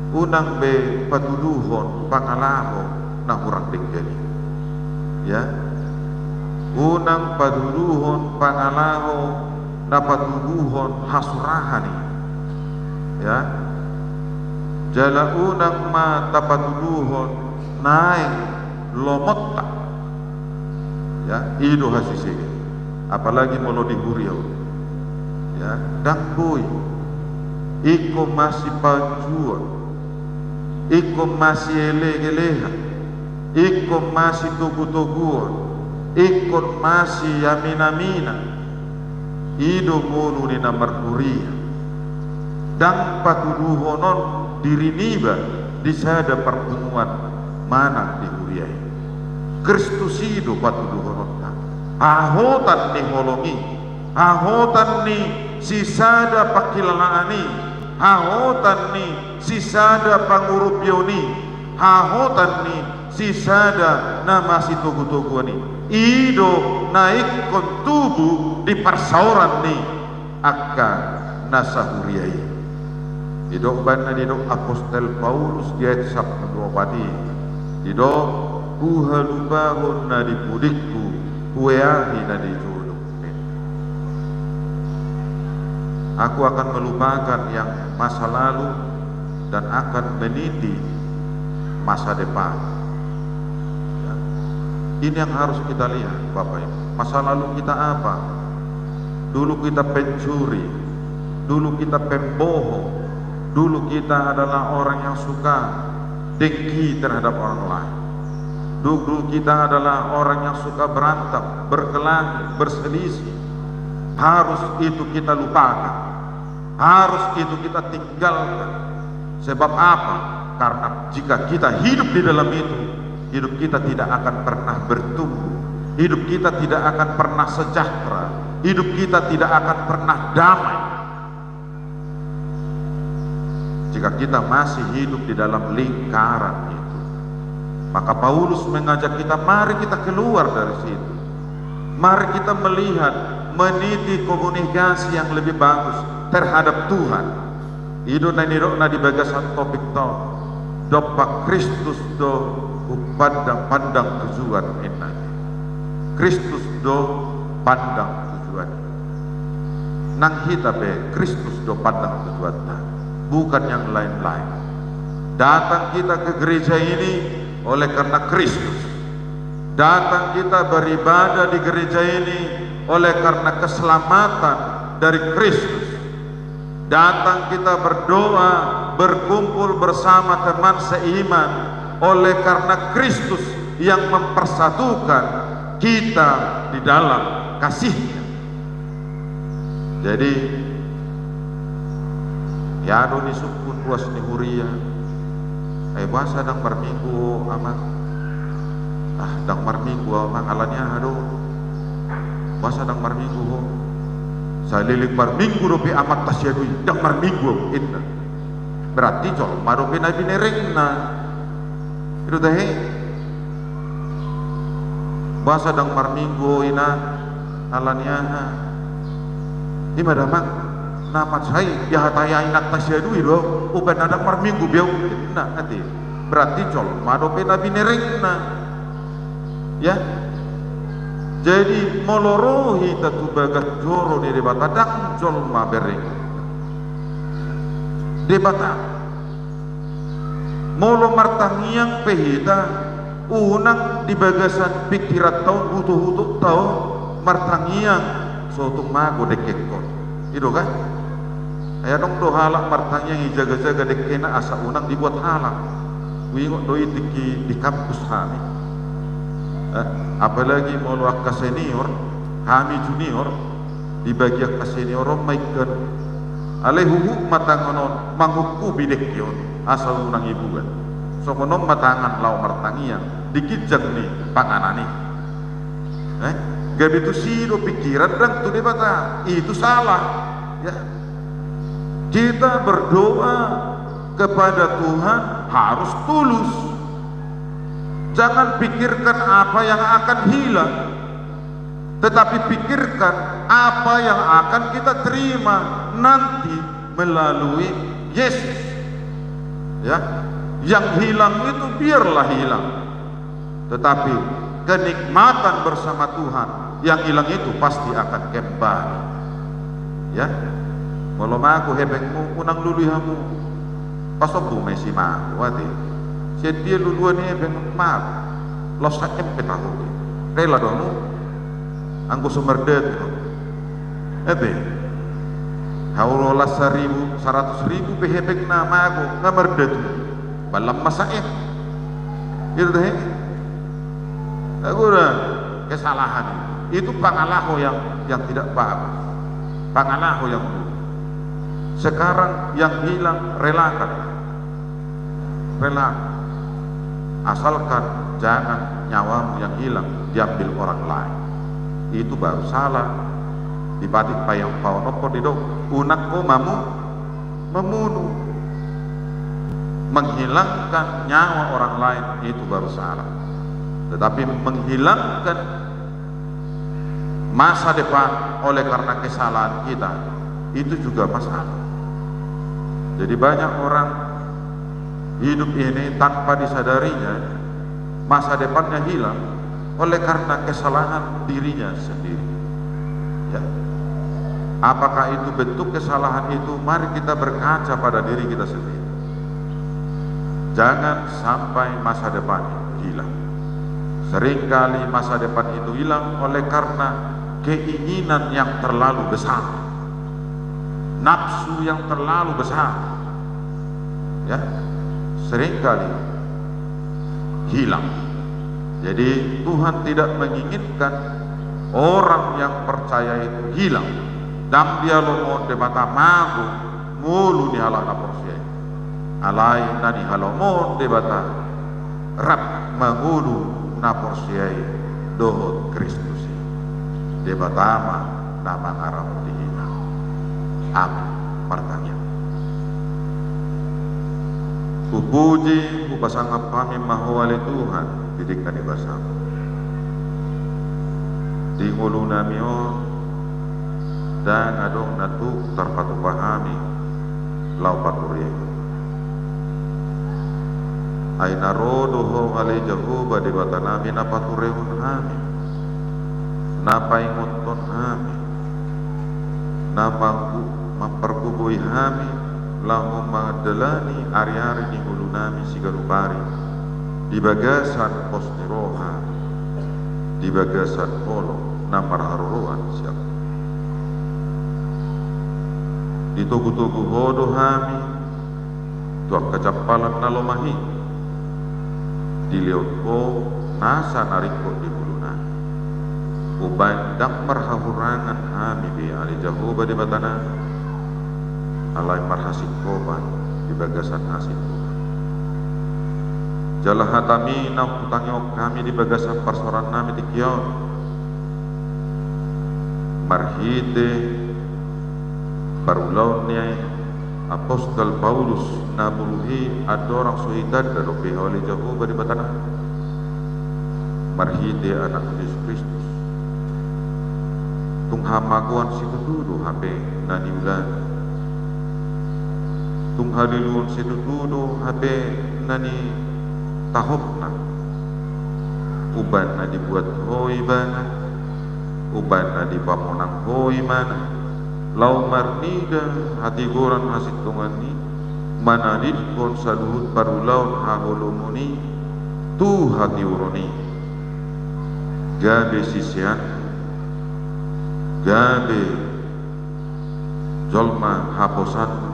unang be patuduhon pangalaho na hurang denggan i. Ya. Unang patuduhon pangalaho na patuduhon hasurahan i. Ya. Jala unang ma tapatuduhon naeng lomonta. Ya, i do hasesega. Apalagi molo di huria on. Ya, ndang boi. Ingkon masipanjuon. Ingkon masielean-elean. Ingkon masitogu-toguon. Ingkon masiaminaminan, i do ngolu ni na marhuria. Ndang patuduhonon diri niba di sada parpunguan manang di huria i. Kristus i do patuduhononta. Hahotan ni holong i, hahotan ni sisada pangkilalaan i, hahotan ni sisada pangurupion i, hahotan ni sisada na masitogutoguan i. I do na ingkon tubu di parsaoran ni angka na sahuria i. Didok baen na didok apostel Paulus di ayat sampulu opat i, didok, huhalupahon na di pudingku, hueahi na di jolo. Aku akan melupakan yang masa lalu dan akan meniti masa depan. Ya. Ini yang harus kita lihat, Bapak Ibu. Masa lalu kita apa? Dulu kita pencuri, dulu kita pembohong, dulu kita adalah orang yang suka dengki terhadap orang lain. Dulu kita adalah orang yang suka berantem, berkelahi, berselisih. Harus itu kita lupakan. Harus itu kita tinggalkan. Sebab apa? Karena jika kita hidup di dalam itu, hidup kita tidak akan pernah bertumbuh. Hidup kita tidak akan pernah sejahtera. Hidup kita tidak akan pernah damai. Jika kita masih hidup di dalam lingkaran itu, maka Paulus mengajak kita, mari kita keluar dari situ. Mari kita melihat, meniti komunikasi yang lebih bagus terhadap Tuhan. I do na nidokna di bagasan topik on, dompak Kristus do hupandang, pandang tujuan, ninna. Kristus do pandang tujuan. Nang hita pe Kristus do pandang tujuanta, bukan yang lain-lain. Datang kita ke gereja ini oleh karena Kristus. Datang kita beribadah di gereja ini oleh karena keselamatan dari Kristus. Datang kita berdoa, berkumpul bersama teman seiman oleh karena Kristus yang mempersatukan kita di dalam kasih-Nya. Jadi, ia do disungkun ruas ni huria. Eh, boasa ndang marminggu ho, Amang? Ah, ndang marminggu, Amang, alani aha do? Boasa ndang marminggu ho? Saleleng marminggu dope amanta si Adu i, ndang marminggu au, ninna. Berarti jolma dope na binerengna. I do tahe? Boasa ndang marminggu ho, Inang, alani aha? I ma da, Amang, na mansai dihatai inanta si Adu i do, umbahen na ndang marminggu be au, ninna ate. Berarti jolma dope na binerengna. Ya. Jadi, molo ro hita tu bagas joro ni Debata, ndang jolma bereng. Debata. Molo martangiang pe hita, unang di bagasan pingkiranta on, hutohutotta on martangiang, so tung mago dengkengkon. I do kan? Ai adong do halak martangiang, dijagajaga dengkena asa unang dibuat halak. Huingot do i tingki di kampus hami. Eh, apalagi molo angka senior, hami junior, di bagian angka senior on ma ingkon. Alai huhut ma tangan on mangungkupi dengke on asa unang dibuat. Songon on ma tangan laho martangiang di ginjang ni panganan i. Eh, gabe tusi do pingkiran, ndang tu Debata. Itu salah. Ya. Kita berdoa kepada Tuhan harus tulus. Jangan pikirkan apa yang akan hilang, tetapi pikirkan apa yang akan kita terima nanti melalui Yesus. Ya, yang hilang itu biarlah hilang. Tetapi kenikmatan bersama Tuhan yang hilang itu pasti akan kembali. Ya. Molo mago hepengmu, unang lului hamu. Pasombu ma i si mago, ate. Sian dia luluan hepeng mago? Laos saem pe tahu. Rela do hamu anggo so mardatu hamu? Ate. Hau las saribu, saratus ribu pe hepengna mago, nga mardatu. Ballam ma saem. I do tahe? Agora, kesalahan itu. Itu pangalaho yang, yang tidak bagus. Pangalaho yang buruk. Sekarang yang hilang, relakan. Relakan. Asalkan jangan nyawamu yang hilang diambil orang lain. Itu baru salah. Di Batak Payang Paono didok, unang ho mamu-, membunuh. Menghilangkan nyawa orang lain itu baru salah. Tetapi menghilangkan masa depan oleh karena kesalahan kita, itu juga masalah. Jadi banyak orang hidup ini tanpa disadarinya, masa depannya hilang oleh karena kesalahan dirinya sendiri. Ya. Apakah itu bentuk kesalahan itu? Mari kita berkaca pada diri kita sendiri. Jangan sampai masa depan hilang. Seringkali masa depan itu hilang oleh karena keinginan yang terlalu besar, nafsu yang terlalu besar. Ya, seringkali hilang. Jadi, Tuhan tidak menginginkan orang yang percaya itu hilang. Ndang dialomohon Debata mago ngolu ni halak na porsea i. Alai na nihalomohon Debata rap mangolu na porsea i dohot Kristus i. Debata ma na mangaramoti hita. Amin. Martangiang. Hupuji, hupasangap hami ma Ho ale Tuhan, di denggan ni basaM. Di ngolunami on, ndang adong na tuk tarpatupa hami laho paturehon. Ai na ro do Ho ale Jahowa Debatanami na paturehon hami, na paingothon hami, na manggu-, mampargogoi hami laho mandalani ari-ari ni ngolunami siganup ari di bagasan pos ni roha, di bagasan holong na marharoroan sian Ho. Ditogu-togu Ho do hami tu angka jampalan na lomak i, dilehon Ho nasa na ringkot di ngolunami. Umbahen ndang marhahurangan hami be ale Jahowa Debatanami, alai marhasingkopan di bagasan asi Tuhan. Jala hataMi na hutangihon hami di bagasan parsaorannami tingki on, marhite parulaon ni apostel Paulus na burju i, andorang so hitanda dope Ho ale Jahowa Debatanami, marhite AnakMu Jesus Kristus. Tung hamagoan situtu do hape na niulana. Tung haliluon situtu do hape na nitahopna. Umbahen na dibuat Ho ibana, umbahen na dipamonang Ho ibana, laho marnida hatigoran hasintongan i, manadingkon saluhut parulaon haholomon i tu hatiuron i. Gabe siseanMu, gabe jolma haposanMu,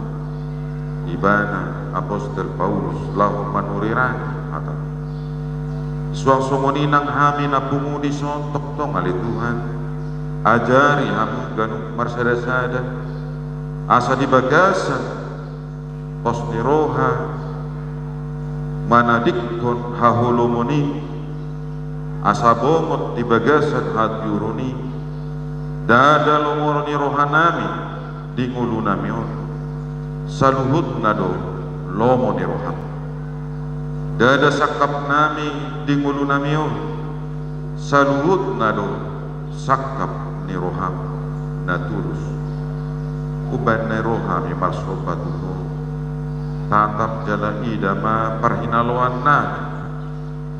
ibana apostel Paulus laho manurirang hataMi. Suang songon i nang hami na pungu dison tongtong ale Tuhan, ajari hamu ganup marsada-sada, asa di bagasan pos ni roha manadingkon haholomon i, asa bongot di bagasan hatiuron i, ndada lomo ni rohanami di ngolunami on, saluhutna do lomo ni rohaM. Ndada sangkapnami di ngolunami on, saluhutna do sangkap ni rohaM na tulus. Umbahen na i ro hami marsomba tu Ho. Tatap jala ida ma parhinaloannami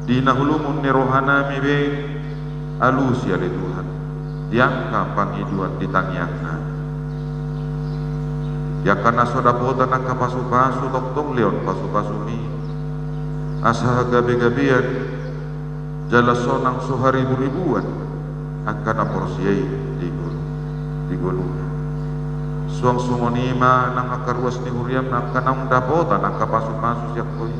di na holomon ni rohanami be, alusi ale Tuhan di angka pangidoan di tangiangnami. Di angka na so dapotan angka pasu-pasu, tongtong lehon pasu-pasuMi, asa hagabe-gabean jala sonang so haribu-ribuan angka na porsea i di ngolu, di ngoluna. Suang songon i ma nang angka ruas ni huriaM, angka naung dapotan angka pasu-pasu sian Ho i.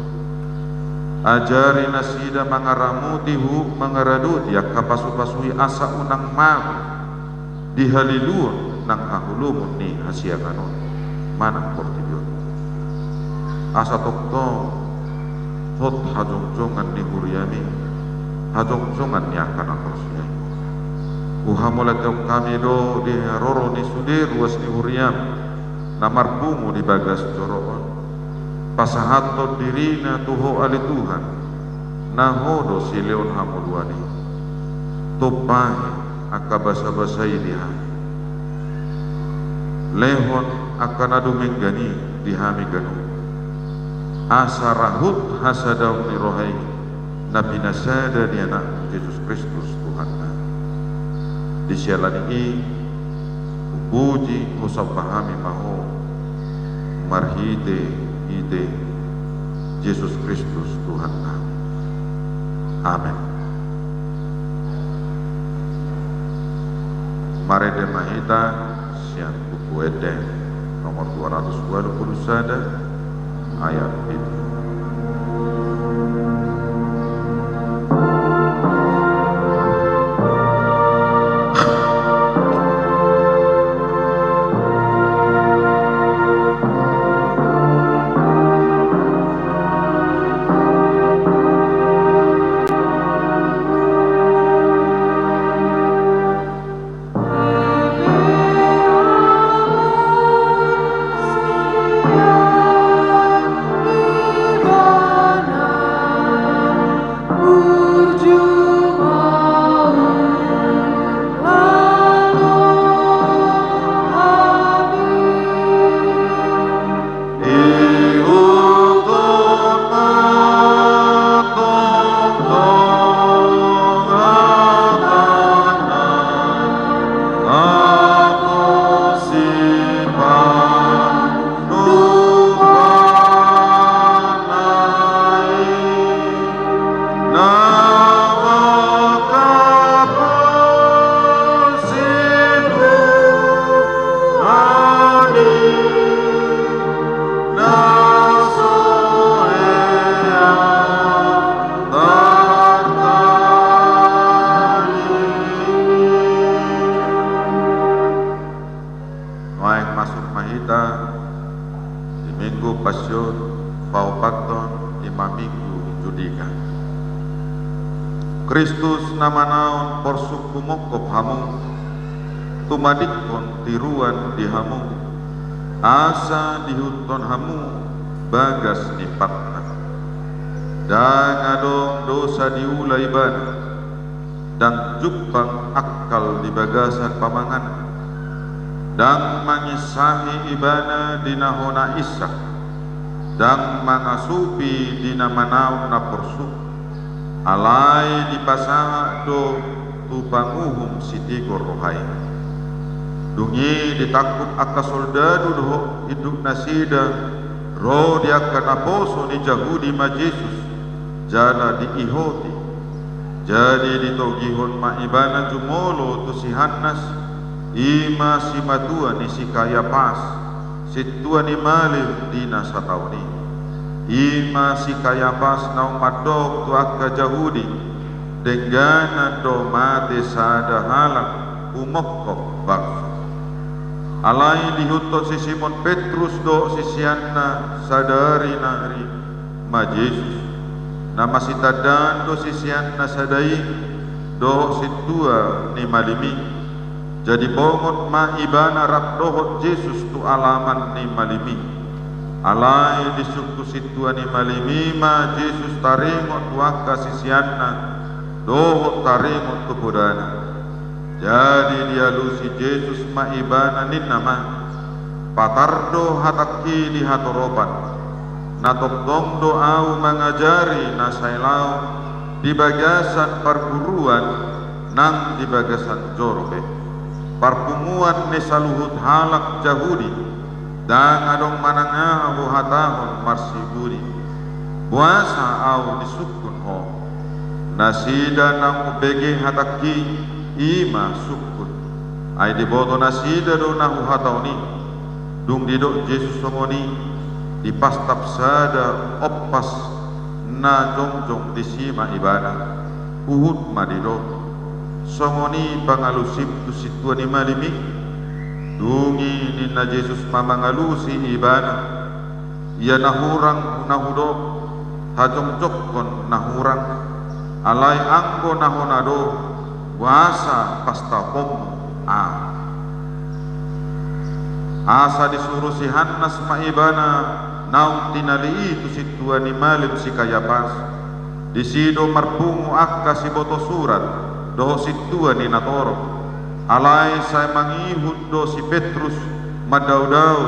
Ajari nasida mangaramoti hu-, mangaradoti angka pasu-pasu i asa unang mago di haliluon nang haholomon ni hasiangan on manang portibi on. Asa tongtong hot hajongjongan ni huriami, hajongjongan ni angka na porsea i. Huhamauliatehon hami do di haroro ni sude ruas ni huriam na marpungu di bagas joro on, pasahathon dirina tu Ho ale Tuhan, na Ho do silehon hamoluan i. Tumpahi angka basa-basa i di hami. Lehon angka na dumenggan i di hami ganup, asa ra hot hasadaon ni roha i na pinasada ni Anakmu Jesus Kristus Tuhanta. Di siala ni i, hupuji, husomba hami ma Ho, marhite-hite Jesus Kristus Tuhanta. Amen. Marende ma hita sian Buku Ende nomor dua ratus walu pulu sada, ayat pitu. Nuaeng masuk ma hita di Minggu Passion, paopathon i ma Minggu Judika. Kristus na manaon porsuk humongkop hamu, tumadingkon tiruan di hamu, asa diihuthon hamu bagas ni patna. Ndang adong dosa diula Ibana, ndang jumpang angkal di bagasan pamanganna, ndang manginsahi Ibana di na hona insak, ndang mangasupi di na manaon na porsuk, alai dipasahat do tu panguhum sitigor roha i. Dung i ditangkup angka soldadu dohot induk nasida, ro di angka naposo ni Jahudi ma Jesus, jala diihoti. Jadi ditogihon ma Ibana jumolo tu si Hannas, i ma simatua ni si Kayapas, sintua ni malim di na sataon i. I ma si Kayapas naung mandok tu angka Jahudi, dengganan do mate sada halak humongkop bangso. Alai diihuthon si Simon Petrus dohot siseanna sadari nari ma Jesus. Na masitandaan do siseanna sada i dohot sintua ni malim i. Jadi bongot ma ibana rap dohot Jesus tu alaman ni malim i. Alai disungkun sintua ni malim i ma Jesus taringot tu angka siseanna dohot taringot tu podana. Jadi dialusi Jesus ma ibana ninna ma: Patar do hatangki di hatoropan. Na tongtong do Ahu mangajari na sai laho di bagasan parguruan nang di bagasan joro pe. Parpunguan ni saluhut halak Jahudi, ndang adong manang aha huhatahon marsipudi. Boasa Ahu disungkun ho? Nasida naung umbege hatangki, i ma sungkun. Ai diboto nasida do na huhatahon i. Dung didok Jesus songon i, dipastap sada ompas Na jongjong disi ma ibana, huhut ma didok: Songon i pangalusim tu sintua ni malim i? Dung i ninna Jesus ma mangalusi ibana: Ia na hurang na hudok, hajongjongkon na hurang, alai anggo na hona do, boasa pastaponmu ahu? Asa disuru si Hannas ma ibana naung tinali i tu sintua ni malim si Kayapas. Disi do marpungu angka siboto surat dohot sintua ni natorop. Alai sai mangihut do si Petrus mandaodao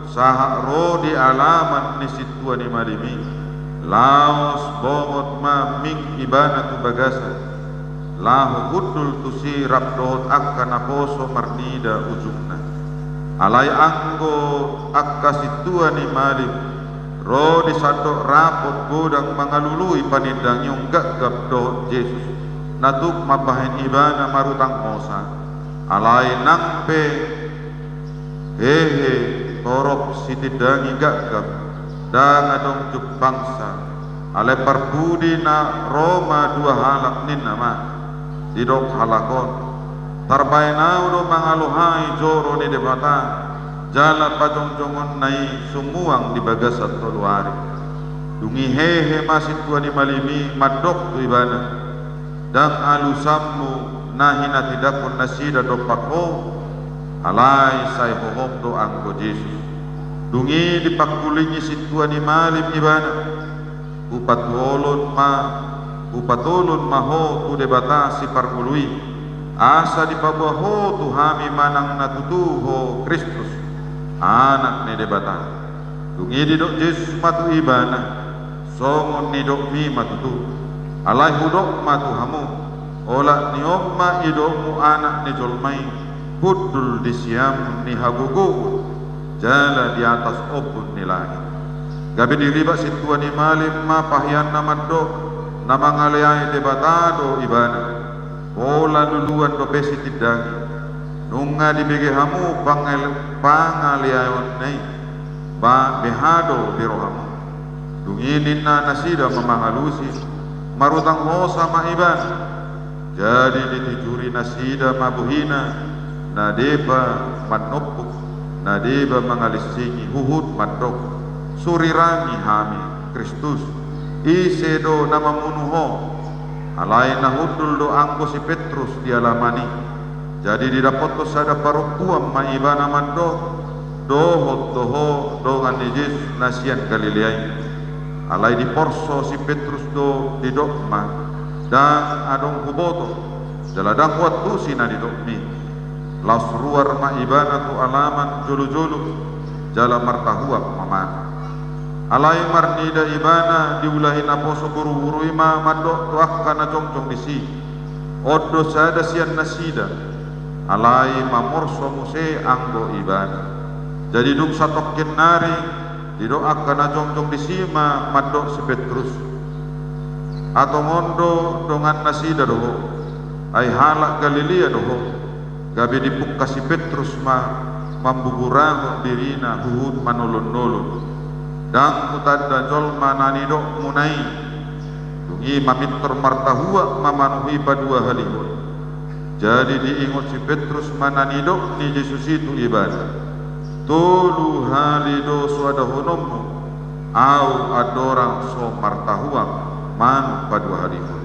sahat ro di alaman ni sintua ni malim i. Laos bongot ma ming ibana tu bagasan, laho hundul tusi rap dohot angka naposo marnida ujungna. Alai anggo angka sintua ni malim ro di sandok rapot godang mangalului panindangion gapgap dohot Jesus, na tuk mambahen ibana marutang hosa. Alai nang pe hehe torop sitindangi gapgap, ndang adong jumpangsa. Alai parpudi na ro ma dua halak ninna ma. Didok halak on: Tarbahen ahu do mangalohai joro ni Debata jala pajongjongonna i sumuang di bagasan tolu ari. Dung i hehe ma sintua ni malim i mandok tu ibana: Ndang alusanmu na hinatindangkon nasida dompak ho? Alai sai hohom do anggo Jesus. Dung i dipangkulingi sintua ni malim ibana: Hupatolon ma, hupatolon ma ho tu Debata Siparngolu i, asa dipaboa ho tu hami manang na tutu ho Kristus, Anak ni Debata. Dung i didok Jesus ma tu ibana: Songon nidokmi ma tutu. Alai hudok ma tu hamu: Olat ni on ma idokmu Anak ni jolma i hundul di siamun ni hagogoon jala di atas ombun ni langit. Gabe diribak sintua ni malim ma paheanna mandok: Na mangaleai Debata do ibana. Pola luluan dope sitindangi. Nunga dibege hamu pangal-, pangaleaionna i, ba beha do di rohamu? Dung i ninna nasida ma mangalusi: Marutang hosa ma ibana. Jadi ditijuri nasida ma bohina, na deba manompuk, na deba mangalinsingi, huhut mandok: Surirangi hami, Kristus, ise do na mamunu ho? Alai na hundul do anggo si Petrus di alaman i. Jadi didapothon sada parompuan ma ibana mandok: Dohot do ho dongan ni Jesus na sian Galilea i. Alai diporso si Petrus do, didok ma: Ndang adong huboto, jala ndang huantusi na nidokmi. Laos ruar ma ibana tu alaman jolojolo, jala martahuang ma mangan. Alai marnida ibana diulahi naposo boruboru i ma mandok tu angka na jongjong disi: On do sada sian nasida, alai mamorso muse anggo ibana. Jadi dung satongkin nari, didok angka na jongjong disi ma mandok si Petrus: Antong on do dongannasida do ho, ai halak Galilea do ho. Gabe dipungka si Petrus ma mambuburahon dirina huhut manolonolon: Ndang hutanda jolma na nidokmuna i. Dung i mamintor martahuang mamanuhi paduahalihon. Jadi diingot si Petrus ma na nidok ni Jesus i tu ibana: Tolu hali do so adahononmu ahu andorang so martahuang manuk paduahalihon.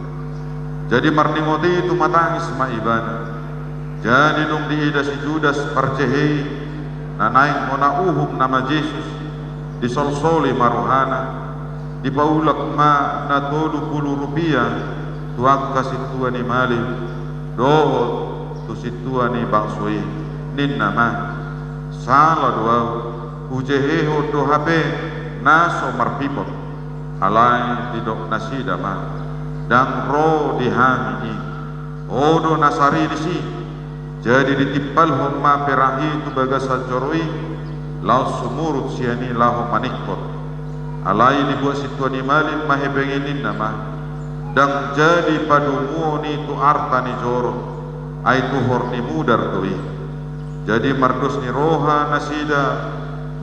Jadi marningot i tumatangis ma ibana. Jadi dung diida si Judas parjehe i, na naeng hona uhum nama Jesus, disolsoli ma rohana, dipaulak ma na tolu pulu rupia tu angka sintua ni malim dohot tu sintua ni bangso i, ninna ma: Sala do ahu, hujehehon do hape na so marpipot. Alai didok nasida ma: Ndang ro di hami i. Ho do na sari disi. Jadi ditimpalhon ma perang i tu bagasan joro i, laos sumurut sian i laho maningkot. Alai dibuat sintua ni malim ma hepeng i, ninna ma: Ndang jadi padomuon i tu arta ni joro, ai tuhor ni mudar do i. Jadi mardos ni roha nasida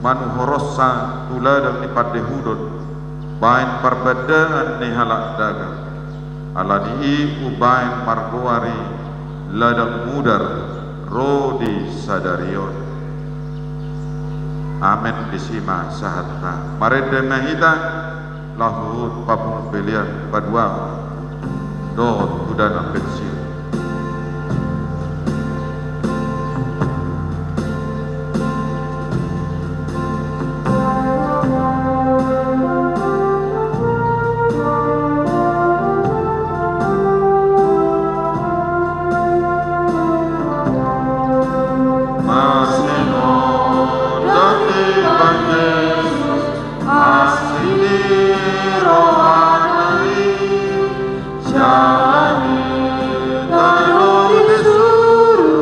manuhoronsa tu ladang ni pandehudon. Baen parpandangan ni halak dagang, ala ni i hubaen margoar i ladang mudar ro di sadari on. Amen, disi ma sahatna. Marende ma hita laho huhut papungu pelean paduahon dohot tu dana pensiun. Asi ni rohana i, siala ni tano di suru,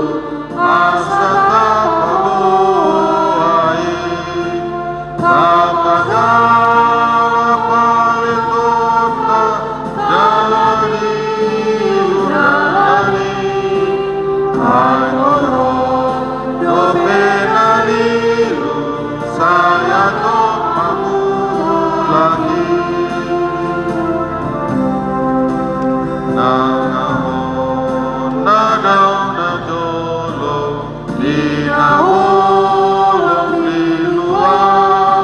asa tapaboa i, tapagala paletonta, dadi urani. Ai ro dope na lilu, sai antong mangulak i. Nangahon na dao na jolo di na holong lilu an,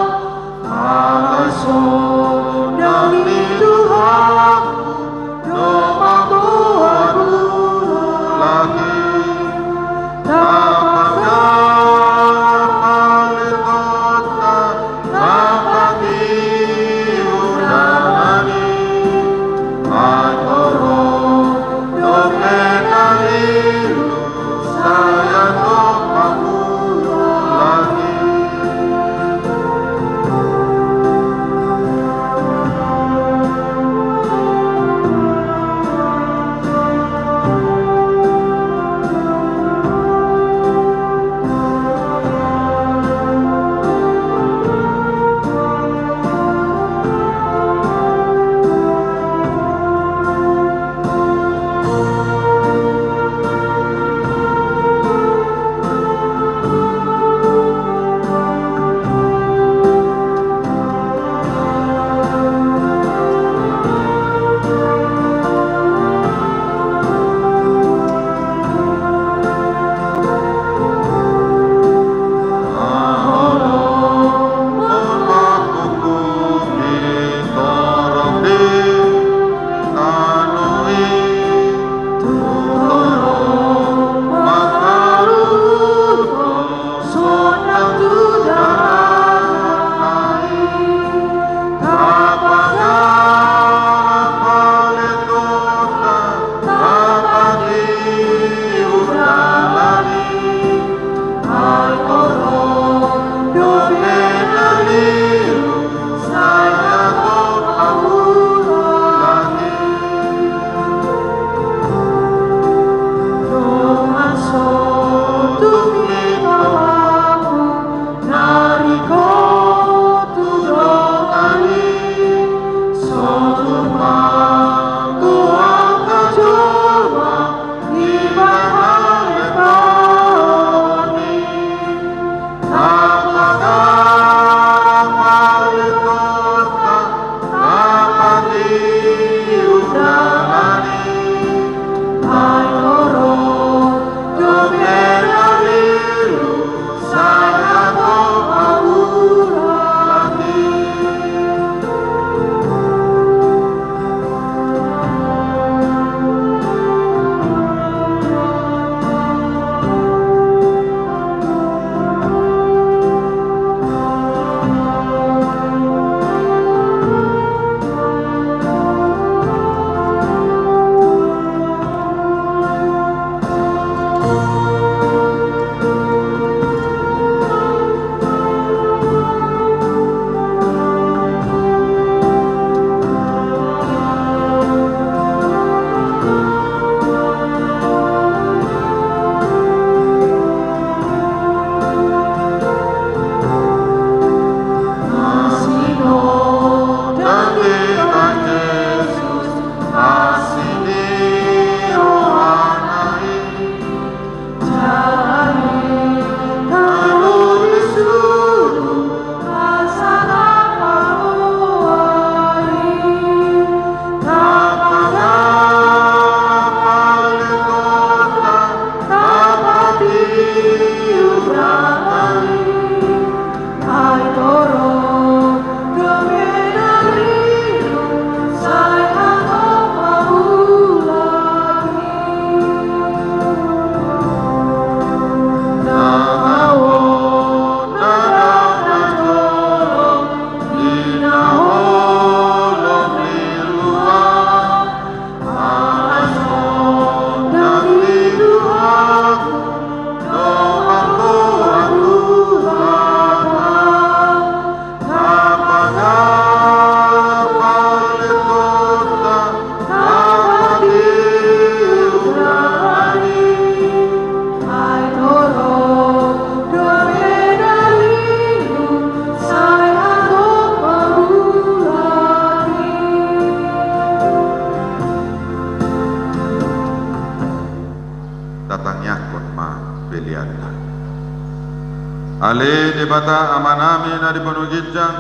Ale Debata Amanami na di banua ginjang,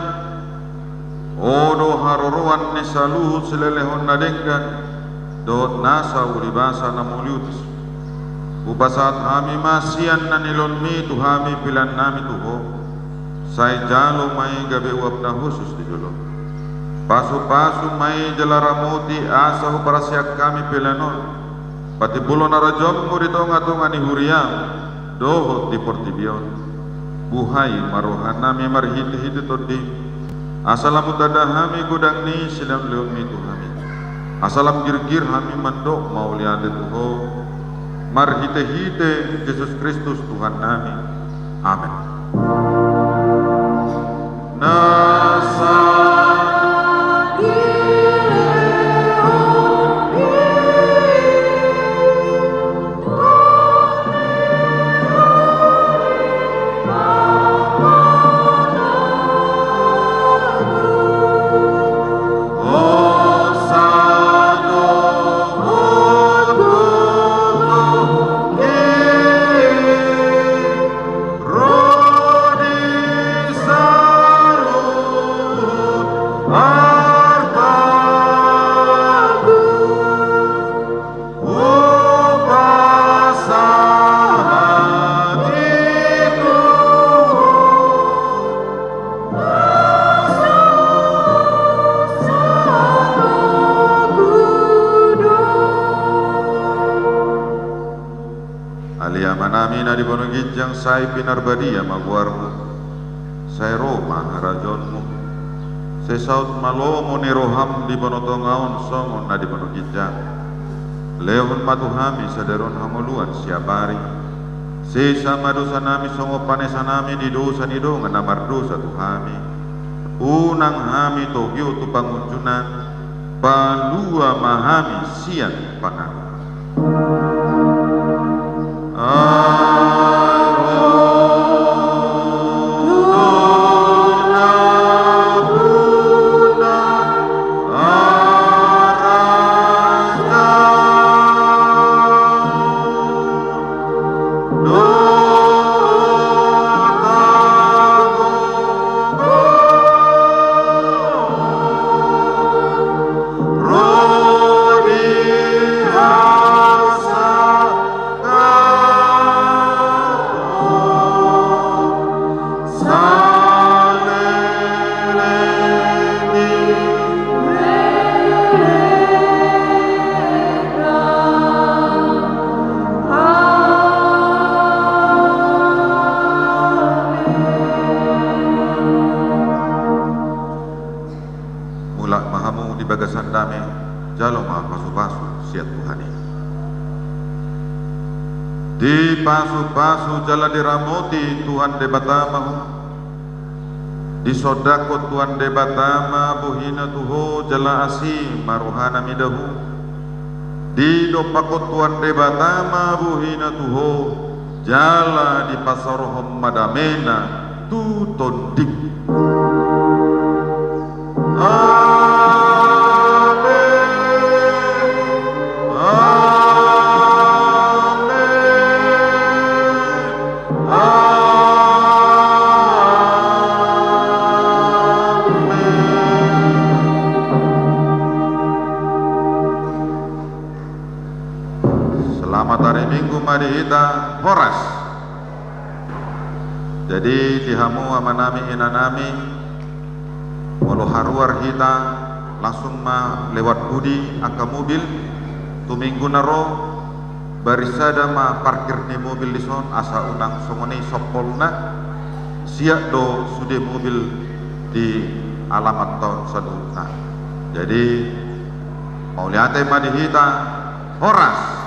Ho do haroroan ni saluhut silehonlehon na denggan dohot nasa ulibasa na mauliutus. Hupasahat hami ma sian na nilehonmi tu hami peleannami tu Ho. Sai jalo ma i gabe uap na hushus di jolo. Pasupasu ma i jala ramoti asa huparsiak hami pelean on patimbulhon harajaonmu di tongatonga ni huriam dohot di portibi on. Buhai ma rohanami marhitehite Tondim, asa lam hutanda hami godang ni silehonlehonmi tu hami, asa lam girgir hami mandok mauliate tu Ho, marhitehite Jesus Kristus Tuhannami. Amen. Nasa Ale Amanami na di banua ginjang, sai pinarbadia ma goarmu. Sai ro ma harajaonmu. Sai saut ma lomo ni roham di banua tonga on songon na di banua ginjang. Lehon ma tu hami sadari on hangoluan siapari. Sesa ma dosanami songon panesanami di dosa ni dongan na mardosa tu hami. Unang hami togihon tu pangunjunan, palua ma hami sian pangago. Mulak ma hamu di bagasan dame, jalo ma pasupasu sian Tuhan i. Dipasupasu jala diramoti Tuhan Debata ma ho. Disondangkon Tuhan Debata ma bohina tu ho jala asi ma rohana mida ho. Didompakkon Tuhan Debata ma bohina tu ho jala dipasaorhon ma damena tu tondim. Amen. Amen. Amen. Selamat hari Minggu ma di hita, horas. Jadi di hamu amanami inanami, molo haruar hita, langsung ma lewat pudi angka mobil tu Minggu na ro, barisada ma parkir ni mobil dison asa unang songon i sompolna, siat do sude mobil di alamat on saluhutna. Jadi mauliate ma di hita, horas.